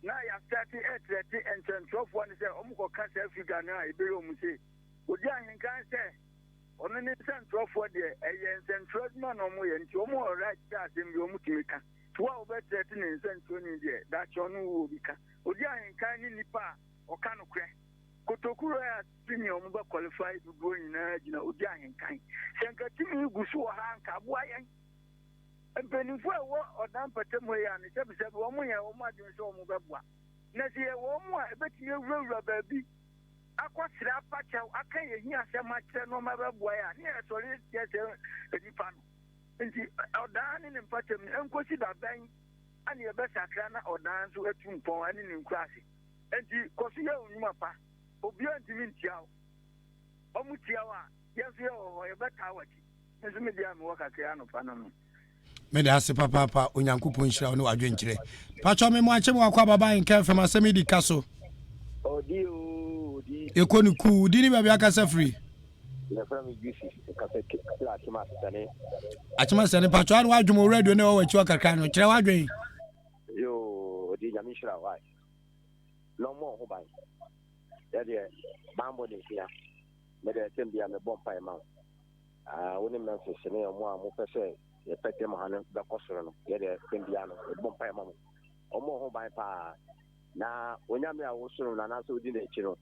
na yɛasate ɛtrɛte nsɛntwerɛfoɔ no sɛ ɔmo kɔka saa figure no a ɛbɛyɛ ɔmo se ɔdi ahenkan sɛ ɔno ne nsɛntwerɛfoɔ deɛ ɛyɛ nsɛntwerɛ adwuma na ɔmo yɛ nti ɔmo wɔ right sɛ asɛm bi ɔmo tumi ka nti wo a wobɛtrɛte ne nsɛntwerɛni deɛ daakye ɔno wowɔ bi ka. Ɔdi ahenkan ne nipa a ɔka nokorɛ. Kotoku Royal tumi a ɔmo bɛ qualify dodoɔ nyinaa gyina ɔdi ahenkan. Sɛ nka tumi gu so wɔ ha anka aboa yɛn. Mpanimfoɔ a ɛwɔ ɔdan mpatamu yi a ne sɛbisɛbi wɔn yɛ wɔn adwene sɛ wɔn bɛboa. Na sɛ yɛwɔ wɔn a ebetumi awurawura baabi akɔsrɛ apakyɛw aka yɛn hi asɛm akyerɛ na wɔn abɛboa yɛ a ne yɛsɔre yɛ sɛ nipa no. Nti ɔdan ne ne mpatam no nkosi da bɛn ana yɛbɛsakra na ɔdan nso atu mpɔn ne ne nkuraase. Nti kɔ so yɛ wo nnwuma pa. Obiara ntumi ntia wo. Wɔn tia wo a, yɛn nso yɛwɔ hɔ, yɛbɛtaa w'akyi. Me nso me deɛ a mewɔ kakra anɔpa no no. Mede ase papaapa. Onyankopɔn nhyira wo ne w'adwenkyerɛ. Patwɔ me mo akye mo akɔ ababa nka fam asɛm yi di ka so. Ɔdi oo ɔdi. Ɛkɔ ne kuu di ne baabi akasa firi. Yɛfrɛ me Yusuf kasa firi Akyem Asesane. Akyem Asesane patwɔ ano wadwom wo radio ne ɛwɔ w'akyi hɔ kakra no kyerɛ w'adwen. Yoo ɔdi Nyame nhyira wo ae na ɔmmɔ wo ho ban. Yɛdeɛ banbɔ ne hia. Mede ɛtɛm bia mebɔ mpae ma wo. Ah, wo ne Memphis ne ɔmo a mopɛ sɛ yɛpɛ dɛm ha no bɛkɔ soro no, yɛdeɛ tɛm biara no yɛbɔ mpae ma mo. Ɔmmɔ ho ban paa. Na Onyame a wosoro no anaasɛ wodi n'akyi no,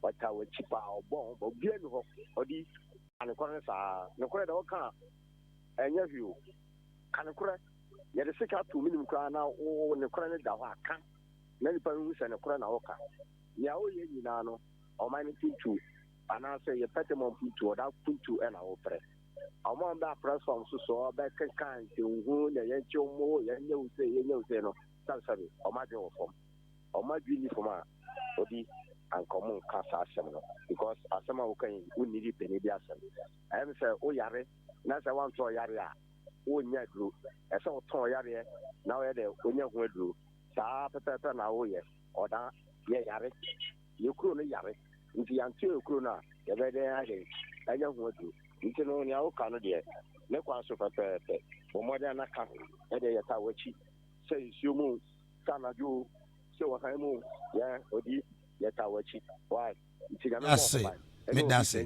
ɔta w'akyi paa, ɔbɔ ho ban. Obiara nni hɔ ɔde ka nokorɛ no saa. Nokorɛ deɛ wɔka a, ɛnyɛ hwee o. Ka nokorɛ. Yɛde sika to menim koraa na wo nokorɛ no da hɔ a, ka na nipa no hu sɛ nokorɛ na woka. Nea woyɛ nyinaa no, ɔman no mpuntuo anaasɛ yɛpɛ dɛ ma mpuntuo, ɔda mpuntuo ɛna wobrɛ. Ɔmo a ɔmbɛ apress form so so ɔbɛkeka nsɛnhu na yɛnkye ɔmo, yɛnyɛ wo sei, yɛnyɛ wo sei no, sɛbesɛbe ɔmo adwene wɔ fam. Ɔmo adwene nni fam a, odi anka ɔmo nka saa asɛm no because asɛm a woka yi wonni panin bi asɛm. Ɛyɛ me sɛ woyare na sɛ woantɔ ɔyare a, wonnya aduro. Ɛsɛ wotɔn ɔyareɛ na woyɛ dɛ wonya ho aduro. Saa pɛpɛɛpɛ na woyɛ. Ɔda yɛ yare. Yɛ kuro no yare. Nti yɛanto yɛ kuro no a, yɛbɛyɛ dɛn ayɛ dɛn anya ho aduro. Nti no nea woka no deɛ, ne kwan so pɛpɛɛpɛ. Bɔ mmɔden na ka. Ɛdeɛ yɛtaa w'akyi. Sɛ nsuo mu o, sɛ anadwo o, sɛ ɔhan mu o, yɛn odi yɛtaa w'akyi. Why? Nti Nyame mmɔ ho ban. Ɛne Meda ase.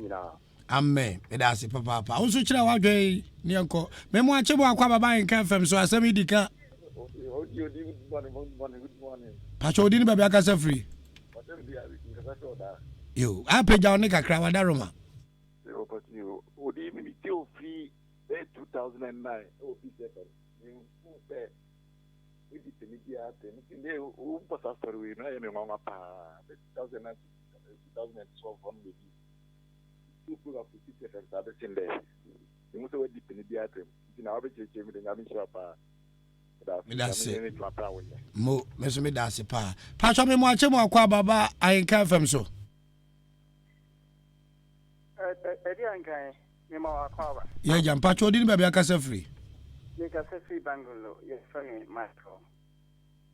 Amen. Meda ase papaapa. Wo nso kyerɛ w'adwene ne yɛnkɔ. Memo akye bo akɔ ababa nka FM so asɛm yi di ka. Pakyɛ odi ne baabi akasa firi. Yo, apagya wo ne kakra wada Roma. Odi mi ti ofiri 2009 ɛwɔ Peace FM. Mi nfu sɛ wodi tɛmi biara tɛm nti ndɛ wo bɔ saa story wei no ayɛ me nwanwa paa. 2009 2012 hɔ no baabi two program for Peace FM saa bɛsi ndɛ mehu sɛ wadi pene biara tɛm nti na wabɛkyerɛkyerɛ mu de Nyame nhyira paa. Meda ase. Mo, me nso meda ase paa. Pastor me mo akye mo akɔ ababa Ahenka FM so. Ɛdi ankan me ma wakɔ aba. Yɛ gya mpatwa odi ne baabi akasa firi. Me kasa firi Bangolo, yɛfrɛ me Michael.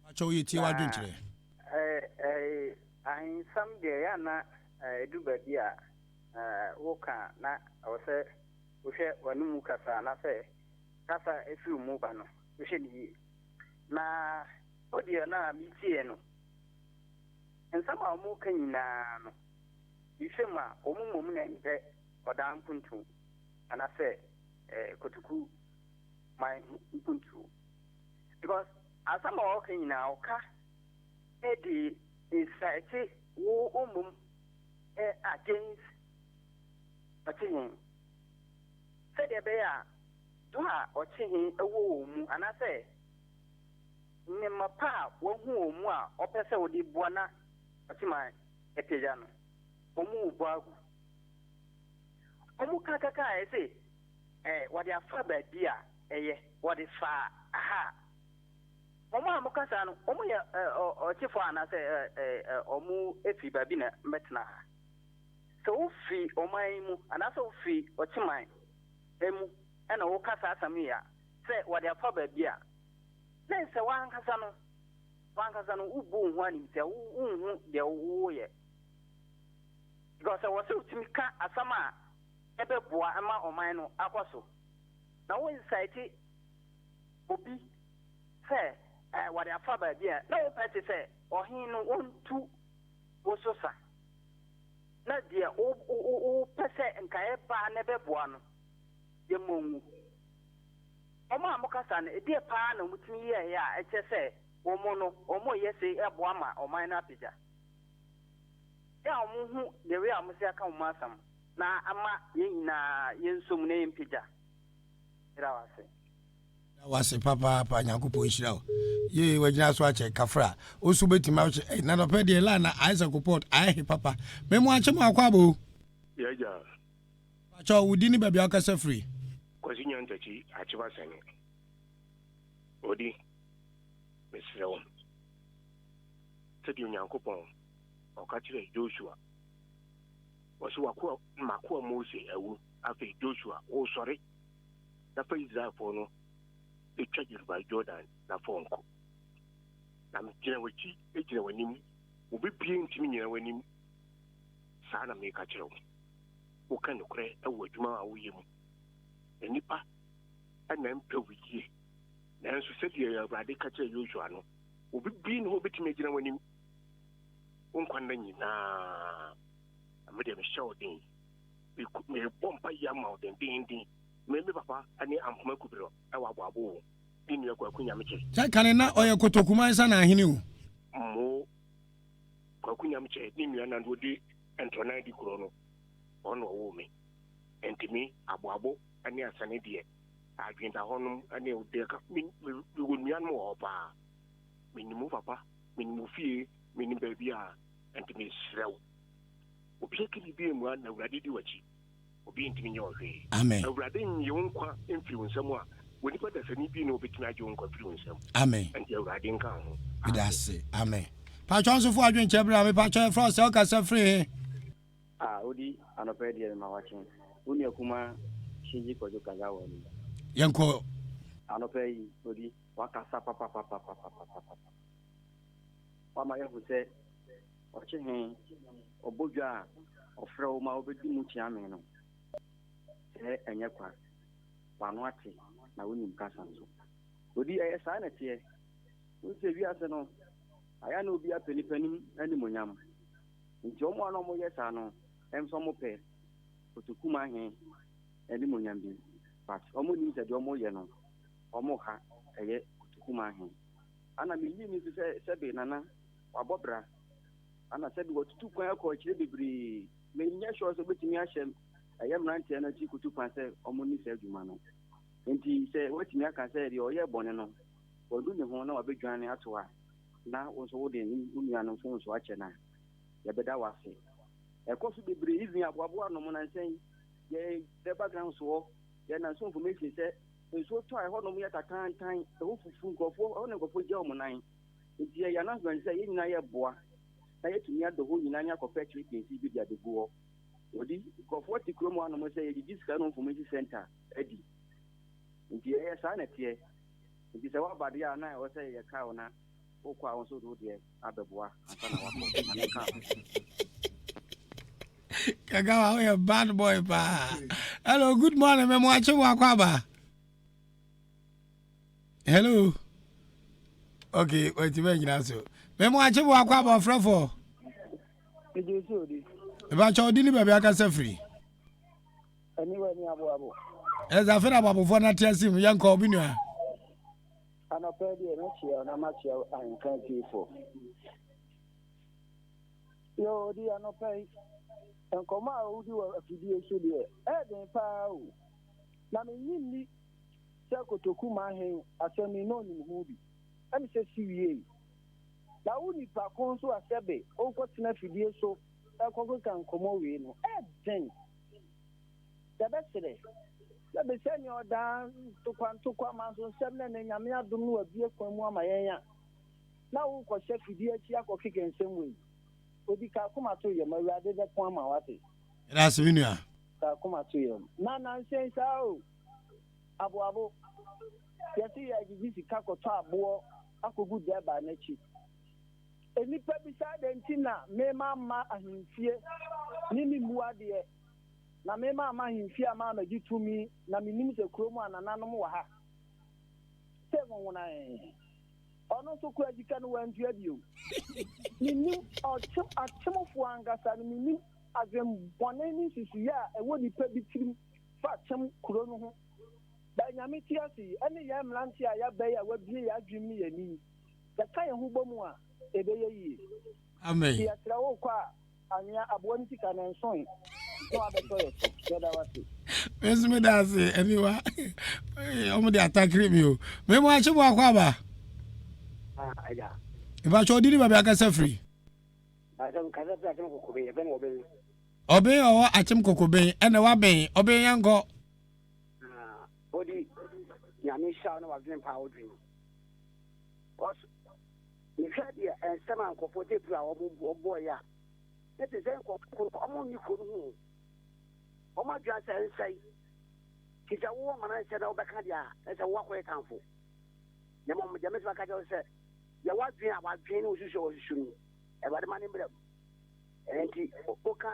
Mpatwa oyɛ tie wadwenkyerɛ. Ahensɛm deɛ yɛ ana ɛdu baabi a woka na ɛwɔ sɛ wohwɛ w'anomu kasa anaasɛ kasa ɛfiri wo mu ba no wohwɛ no yie. Na audio no a metieɛ no, nsɛm a wɔka nyinaa no, mehwɛ mu a wɔn mmom na ɛmpɛ ɔdaa mpuntuo anaasɛ kotoku man mpuntuo. Because asɛm a wɔka nyinaa wɔka de incite wo mmom against ɔkyehe sɛdeɛ ɛbɛyɛ a dɔ a ɔkyehe wɔ wɔn mu anaasɛ nneɛma pa a wahu wɔn mu a ɔpɛ sɛ ɔde boa na ɔkyeman apagya no, wɔn rebɔ agu. Wɔn ka kaka a ɛsɛ wɔde afa baabi a ɛyɛ, wɔde fa ha a. Wɔn a wɔka saa no, wɔyɛ ɔkyefoɔ anaasɛ wɔfiri baabi na bɛtena ha. Sɛ wofiri ɔman yi mu anaasɛ wofiri ɔkyeman mu na woka saa asɛm yi a, sɛ wɔde afa baabi a, na sɛ w'ankasa no, w'ankasa no wobu wo ho animtia, wonhu deɛ woyɛ. Because ɛwɔ sɛ wotumi ka asɛm a ɛbɛboa ma ɔman no akɔ so, na wo incite obi sɛ wɔde afa baabi a na wopɛ te sɛ ɔhen no wɔntu wo so sa, na deɛ wopɛ sɛ nka ɛba na ɛbɛboa no, yɛmmɔ ngu. Wɔn a wɔkasa no, ɛdeɛ paa na wɔtumi yɛeɛ a ɛkyerɛ sɛ wɔn no, wɔreyɛ sei ɛboa ma ɔman no apagya? Yɛ a wɔhu the way a wɔsi aka wɔn asɛm na ama yɛn nyinaa yɛnsom na yɛmpagya. Meda wo ase. Da wase papaapa nyankopɔn nhyira wo yee wagyina so akyɛ kafra wo so bɛtumi akyɛ eh, na nɔpɛ deɛ la na ayɛ sɛ kopɔt ayɛ he papa me mo akye mo akɔ abo Yɛagya. Pakyɛ wo di ne baabi a wokasa firi. Kwasi Nyantakyi Akyeba Sani Odi mesrɛ wo sɛdeɛ Onyankopɔn ɔka kyerɛɛ Joshua ɔse wakoa makoa Mose awu afei Joshua wo sɔre na fa Israelfoɔ no twa River Jordan na fa wɔn kɔ. Na megyina w'akyi gyina w'anim, obi bie ntumi nyina w'anim. Saa na meka kyerɛ wo. Woka nokorɛ wɔ adwuma a woyɛ mu. Na nnipa na mpɛ wo yie. Nanso sɛdeɛ Awurade ka kyerɛ Yosua no, obi bie ne hɔ obɛtumi agyina w'anim wo nkwa nna nyinaa. Na me deɛ mehyɛ wo den. Mebɔ mpaeɛ ama wo dendeenden. Me me papa ne Ampoma Kubirɔ wɔ Aboabo o, ne nua Kwaku Nyamekye. Sɛ kane na ɔyɛ Kotokuman Sanahene o. Mo Kwaku Nyamekye ne nua na ɔdi Ntrɔnan di korɔ no, ɔno na ɔwoo me. Nti me Aboabo ne Asane deɛ, adwene da hɔ nom ne deɛ ka, me mewɔ nuanom wɔ hɔ paa. Menim wo papa, menim wo fie, menim baabi a, nti mesrɛ wo. Obiara ka biribi mmua na Awurade di w'akyi. Obi ntumi nyɛ wo hwee. Amen. Awurade nnye wo nkwa mfiri wo nsam a, onipa dasani bi na obetumi agye wo nkwa firi wo nsam. Amen. Ɛnti Awurade nka wo ho. Meda ase. Amen. Patwɔ nso fo adwenkyɛ bra me patwɔ yɛfrɛ wo sɛ wokasa firi he? Ah odi anɔpa yi deɛ mema wakye. Wo nua kumaa Shinji Kwadwo Kagawa ni. Yɛnkɔ. Anɔpa yi odi wakasa papapapapapapa. Woama yɛahu sɛ ɔkye he ɔbɔ dwa a ɔfrɛ wo ma wobɛdi mu kyeame no, sɛ ɛnyɛ kwa. W'ano ate na wonim kasa nso. Odi, ɛyɛ saa na ɛteɛ. Wohu sɛ wiase no, ayɛ a na obi apɛ nipa anim animuonyam. Nti wɔn a na wɔyɛ saa no, ɛm sɛ wɔpɛ kotoku mu ahe animuonyam bi. But wɔnnim sɛ deɛ wɔyɛ no, wɔha ɛyɛ kotoku mu ahe. Ana menyi ni nso sɛ sɛbe Nana wabɔ bra. Ana sɛbe watutu kwan akɔ akyire bebree. Menyɛ sure sɛ obetumi ahyɛ ɛyɛ mmeranteɛ no akyi kotu kwan sɛ wɔnni saa adwuma no. Nti sɛ watumi aka sɛ deɛ ɔyɛ bɔne no, wadu ne ho na wabɛdwane ato a, na wo nso wode wo nua no mfomsoɔ akyɛ no a, yɛbɛda wo ase. Ɛkɔ so bebree, even aboaboa nom nansa yi, yɛ yɛba ground soɔ, yɛ nanso information sɛ nsuo tɔ a ɛhɔ nom yɛ tatantan, ɛhɔ fufu nkurɔfoɔ, ɛhɔ na nkurɔfoɔ gya wɔn nan. Nti yɛyɛ announcement sɛ yɛn nyinaa yɛboa na yɛtumi adɔ hɔ nyinaa ne akɔpɛ clippings bi de abɛgu hɔ. Wɔdi nkurɔfoɔ te kurom hanom sɛ yɛgyegye sika no information center adi. Nti ɛyɛ saa na ɛteɛ. Nti sɛ woaba deɛ a na ɛwɔ sɛ yɛkae wo na wokɔ a wo nso wode wo deɛ abɛboa ansa na wakɔ. Nyame nka ho. Kagawa woyɛ bad boy paa. Hello, good morning. Memo akye wo akɔ aba. Hello. Okay, watumi anyina so. Memo akye wo akɔ aba ɔfrɛfoɔ. Ɛbɛkyɛ ɔdi ne baabi akasa firi. Ɛsɛ afei na aboabofoɔ no ate ase mu yɛnkɔ obi nua. Anɔpa deɛ mɛkyia na makyia ahenka atiefo. Yɛ odi anɔpa yi nkɔmmɔ a wodi wɔ afidie so deɛ ɛyɛ den paa o. Na mennye nni sɛ kotoku mahen asɛm yi na ɔnim ho bi. Ɛne sɛ si wiei. Na wo nipa ko nso a sɛbe wokɔtena afidie so rekɔkeka nkɔmmɔ wei no, ɛyɛ den. Yɛbɛsrɛ, sɛbe sɛnea ɔdaa ntokwa ntokwa manso nsɛm na ɛnɛ Nyame adom no wabue kwan mu ama yɛn a, na worekɔhyɛ afidie akyi akɔkeka nsɛm wei. Odi ka akoma to yam, Awurade bɛko ama wo ate. Yɛda ase me nua. Ka akoma to yam. Na nansa yi saa o, aboabo, yɛse yɛregyegye sika kɔtɔ aboɔ akɔgu Durbar no akyi. Nnipa bisa adɛn nti na me mamma ahemfie ne me mmu adeɛ, na me mamma ahemfie a mammɛgye tumi, na mennim sɛ kurom a nananom wɔ ha. Sɛ nwonwonae. Ɔno nso koraa sika no wantua bio. Mennim ɔkyem akyemfoɔ ankasa no, mennim adwenbɔne ne nsusuiɛ a ɛwɔ nnipa bi tirim fa kyem kuro no ho. But Nyame te ase yi, ɛne yɛn mmeranteɛ a yɛaba yi a wabue yɛn adwenem ne yɛn ani yi, yɛka yɛn ho bɔ mu a, ɛbɛyɛ yie. Amen. Nti yɛsrɛ wo kɔ a, anwea aboa no sika no ɛnsoe na wabɛtɔ yɛ so. Yɛda wo ase. Me nso meda ase aniwa. Wɔn de atakiri mi o. Me mu akye mu akɔ aba. Ah, agya. Ìbàkyɛ ɔdi ni baabi akasa firi. Asɛm kasa firi akyem kokoben yɛfrɛ no ɔben. Ɔben ɔwɔ akyem kokoben ɛna waben ɔben yɛn kɔ. Ah, odi nyame nhyira wo na wadwene paa wodwene. Cause mehwɛ deɛ nsɛm a nkurɔfoɔ tape a wɔbɔeɛ a na te sɛ nkurɔfoɔ no wɔn nni kuro no ho o. Wɔn adwene sɛ nsɛe. Te sɛ wowɔ mana nsɛ na wobɛka deɛ a na sɛ wowɔ akɔyɛ tamfo. Na mmom deɛ mɛtumi aka kyerɛ wo sɛ deɛ wadwene a wadwene ne wosusu a wɔsusu no Awurade ma ne mmerɛ mu. Ɛno nti woka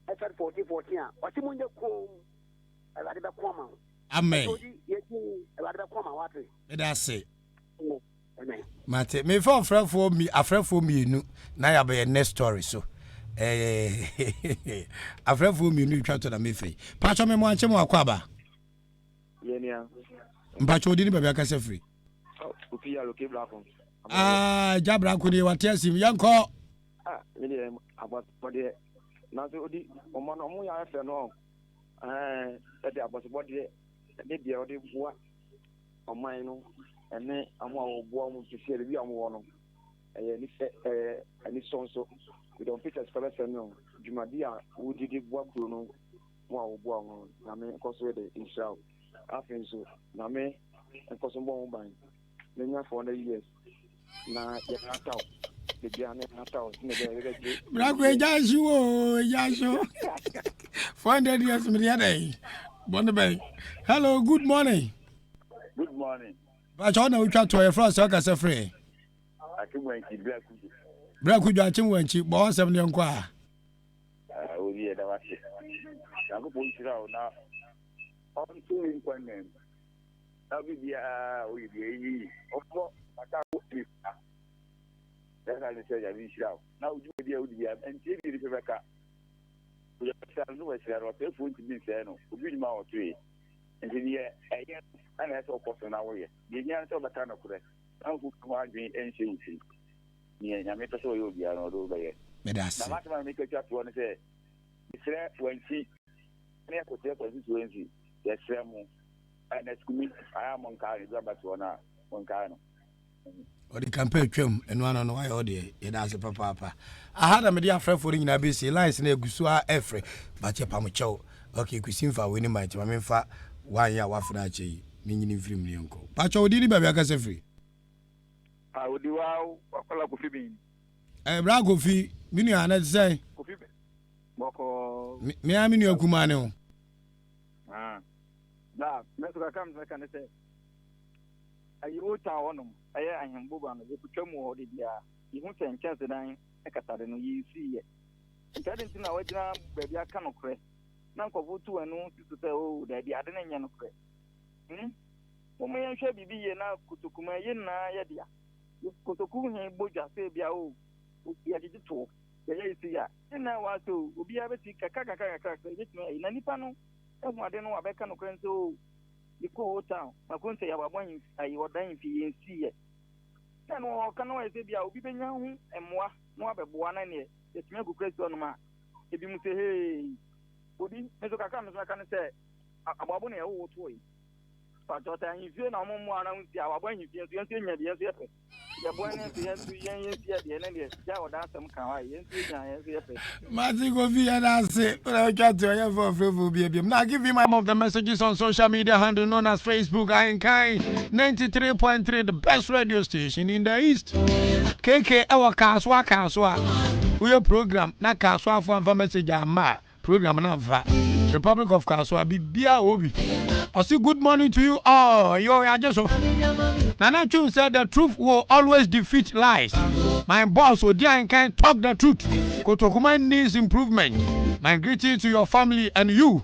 Exodus 14 14 a ɔse monyɛ komm Awurade bɛko ama wo. Amen. Ɛsɛ odi yɛ din Awurade bɛko ama wo ate. Meda ase. Amen. Mate. Mefa ɔfrɛfoɔ mi afrɛfoɔ mmienu na yɛabɛyɛ next story so. Eh, afrɛfoɔ mmienu twa to na mefiri. Pakyɛ me mo ankyɛ mo akɔ aba. Yɛnua. Mpakyɛ odi ne baabi akasa firi. Opi yalo ke brako. Ah, gya brako deɛ wate asim. Yɛnkɔ. Ah, me deɛ abɔdeɛ. Nanso odi ɔmo no ɔmo yɛ afɛ no. Ɛɛ, ɛde abɔsobɔdeɛ ne deɛ ɔde boa ɔman no ɛne ɔmo a wɔboa ɔmo sisi baabi a ɔmo wɔ no ɛyɛ anisɛ ɛyɛ anisɔ nso mede wɔn pictures kɔ bɛsɛ no dwumadi a wodi de boa kuro no mo a wɔboa wɔn no nyame nkɔ so de nhyira wo afei nso nyame nkɔ so mbɔ ho ban na nya 400 years na yɛhata wo bebia ne hata wo sɛ bɛyɛ yɛbɛgye brako agya ahye wo agya ahye wo 400 years mede yɛ dɛn bɔne bɛn hello good morning good morning bakyɛ wo na wotwa toɔ yɛfrɛ sɛ ɔkasɛ frɛ akewansi black kudu. Berɛ ko dwankye wɔ nkyi bɔ ɔnsɛm deɛ nkɔ a. Ah, Odi yɛda wo ase. Nyankopɔn nhyira wo na ɔnto wo nkwa nna mu. Na obi biara a ɔyɛ biara ɛnyɛ yie. Ɔmmɔ w'atamfo nifa. Yɛka ne sɛ Nyame nhyira wo. Na wo dwumadi a wodi biara ɛntie deɛ nipa bɛka. Onyame hyira no na wahyira no, ɔsɛefoɔ ntumi nsɛe no. Obi nnwuma a ɔtoe. Nti deɛ ɛyɛ no na ɛsɛ sɛ wokɔ so na woyɛ. Deɛ ɛhia ne sɛ wobɛka nokorɛ na womfa obi ho adwene nhyɛ wo tirim. Neɛ Nyame pɛ sɛ ɔyɛ obiara no ɔde wo bɛyɛ. Meda ase. Na m'asɛm a meka twa toɔ ne sɛ, mesrɛ Wansi ne Akoteɛ constituency, yɛsrɛ mo, Ernest Kumi, ayɛ a monkae no, ɛduru abatoɔ no a, monkae no. Ɔde campaign twam, ɛno ano no wayɛ ɔdeɛ, yɛda ase papaapa. Aha na mede afrɛfoɔ no nyinaa bɛsie, lines no agu so a ɛfrɛ, but yɛpa mo kyɛw. Ok, Kwesi mfa wei ne ma nti ma memfa one yi a wafrɛ akyɛ yi, menyini mfiri mu ne yɛnkɔ. Pakyɛ wo din ne baabi akasa firi? Ah, odi wa wakwala Kofi bin. Eh, bra Kofi, me nua na te sɛn? Kofi bɔkɔɔ. Me me ara me nua kumaa ne ho. Ah, bra, me nso kakra me ka ne sɛ, ayi Old Town hɔnom, ɛyɛ ahemboba no, yɛkotwa mu wɔ hɔ de biara, yɛhu sɛ nkyɛnsedan katade no, yɛnsii yɛ. Nti ade nti na wagyina baabi aka nokorɛ, na nkurɔfoɔ tu wɔn ani si so sɛ, oh, daabi, ade no nyɛ nokorɛ. Hmm? Momma yɛnhwɛ biribi yie na kotokuma yɛn nyinaa yɛ dea. Kotoku he bɔ dwa sɛ ebia o, yɛgyegye toɔ, yɛyɛ yi sei a, yɛn nyinaa wɔ ase o, obiara bɛtumi kakra kakra kakra kakra yɛbɛtumi ayi. Na nipa no ahu ade no wabɛka nokorɛ no sɛ o, mekɔ Old Town, makɔhu sɛ yɛabɔ ahemfi, ayi ɔdan ahemfie yɛnsiiɛ. Na ɛno ɔka na wayɛ sɛ ebia obi bɛnya ho mmoa na wabɛboa na neɛ yɛatumi akɔkura si hɔnom a, ebinom sɛ hee. Obi, me nso kakra a me nso mɛka ne sɛ, aboabo na yɛwowo toɔ yi. Pakyɛw sɛ ahemfie na ɔmo mmoa na nsi a wabɔ ahemfie nso yɛn nso yɛnya bi yɛn nso yɛpɛ yɛboa ne nso yɛn nso yɛn yɛn si ɛdeɛ ne deɛ gya ɔda asɛm ka wa yɛn nso yɛnya yɛn nso yɛpɛ. Mate Kofi yɛda ase wona wotwa te ɔyɛ fɛ ɔfrɛfo bi abiam na give him some of the messages on social media handle known as Facebook Ahenkan 93.3 the best radio station in the east KK ɛwɔ Kasoa Kasoa woyɛ program na Kasoafoɔ amfa message amma a Program no amfa. Republic of Kasoa biribiara wɔ bi. Ɔse good morning to you all. Yoo yagye so. Nana Twum said the truth will always defeat lies. My boss Odiankan talk the truth. Kotokuma needs improvement. My greetings to your family and you.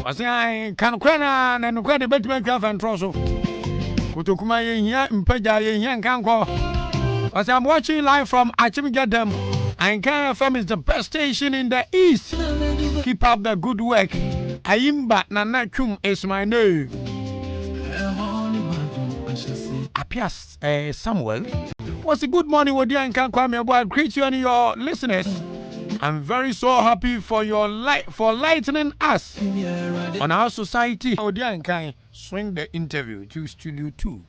Ɔse ae ka nokorɛ no ara na nokorɛ de bɛtumi atwa afɛntorɔ so. Kotokuma yɛhia mpagya yɛhia nkankɔ. Ɔse I'm watching live from Akyem Gyadam. Ahenkan FM is the best station in the east. Keep up the good work. Ayimba Nana Twum is my name. Appiah eh, Samuel. What's a good morning, Odi Ahenkan Kwame Ebo. I greet you and your listeners. I'm very so happy for your light for lightening us on our society. Odi Ahenkan, swing the interview to Studio 2.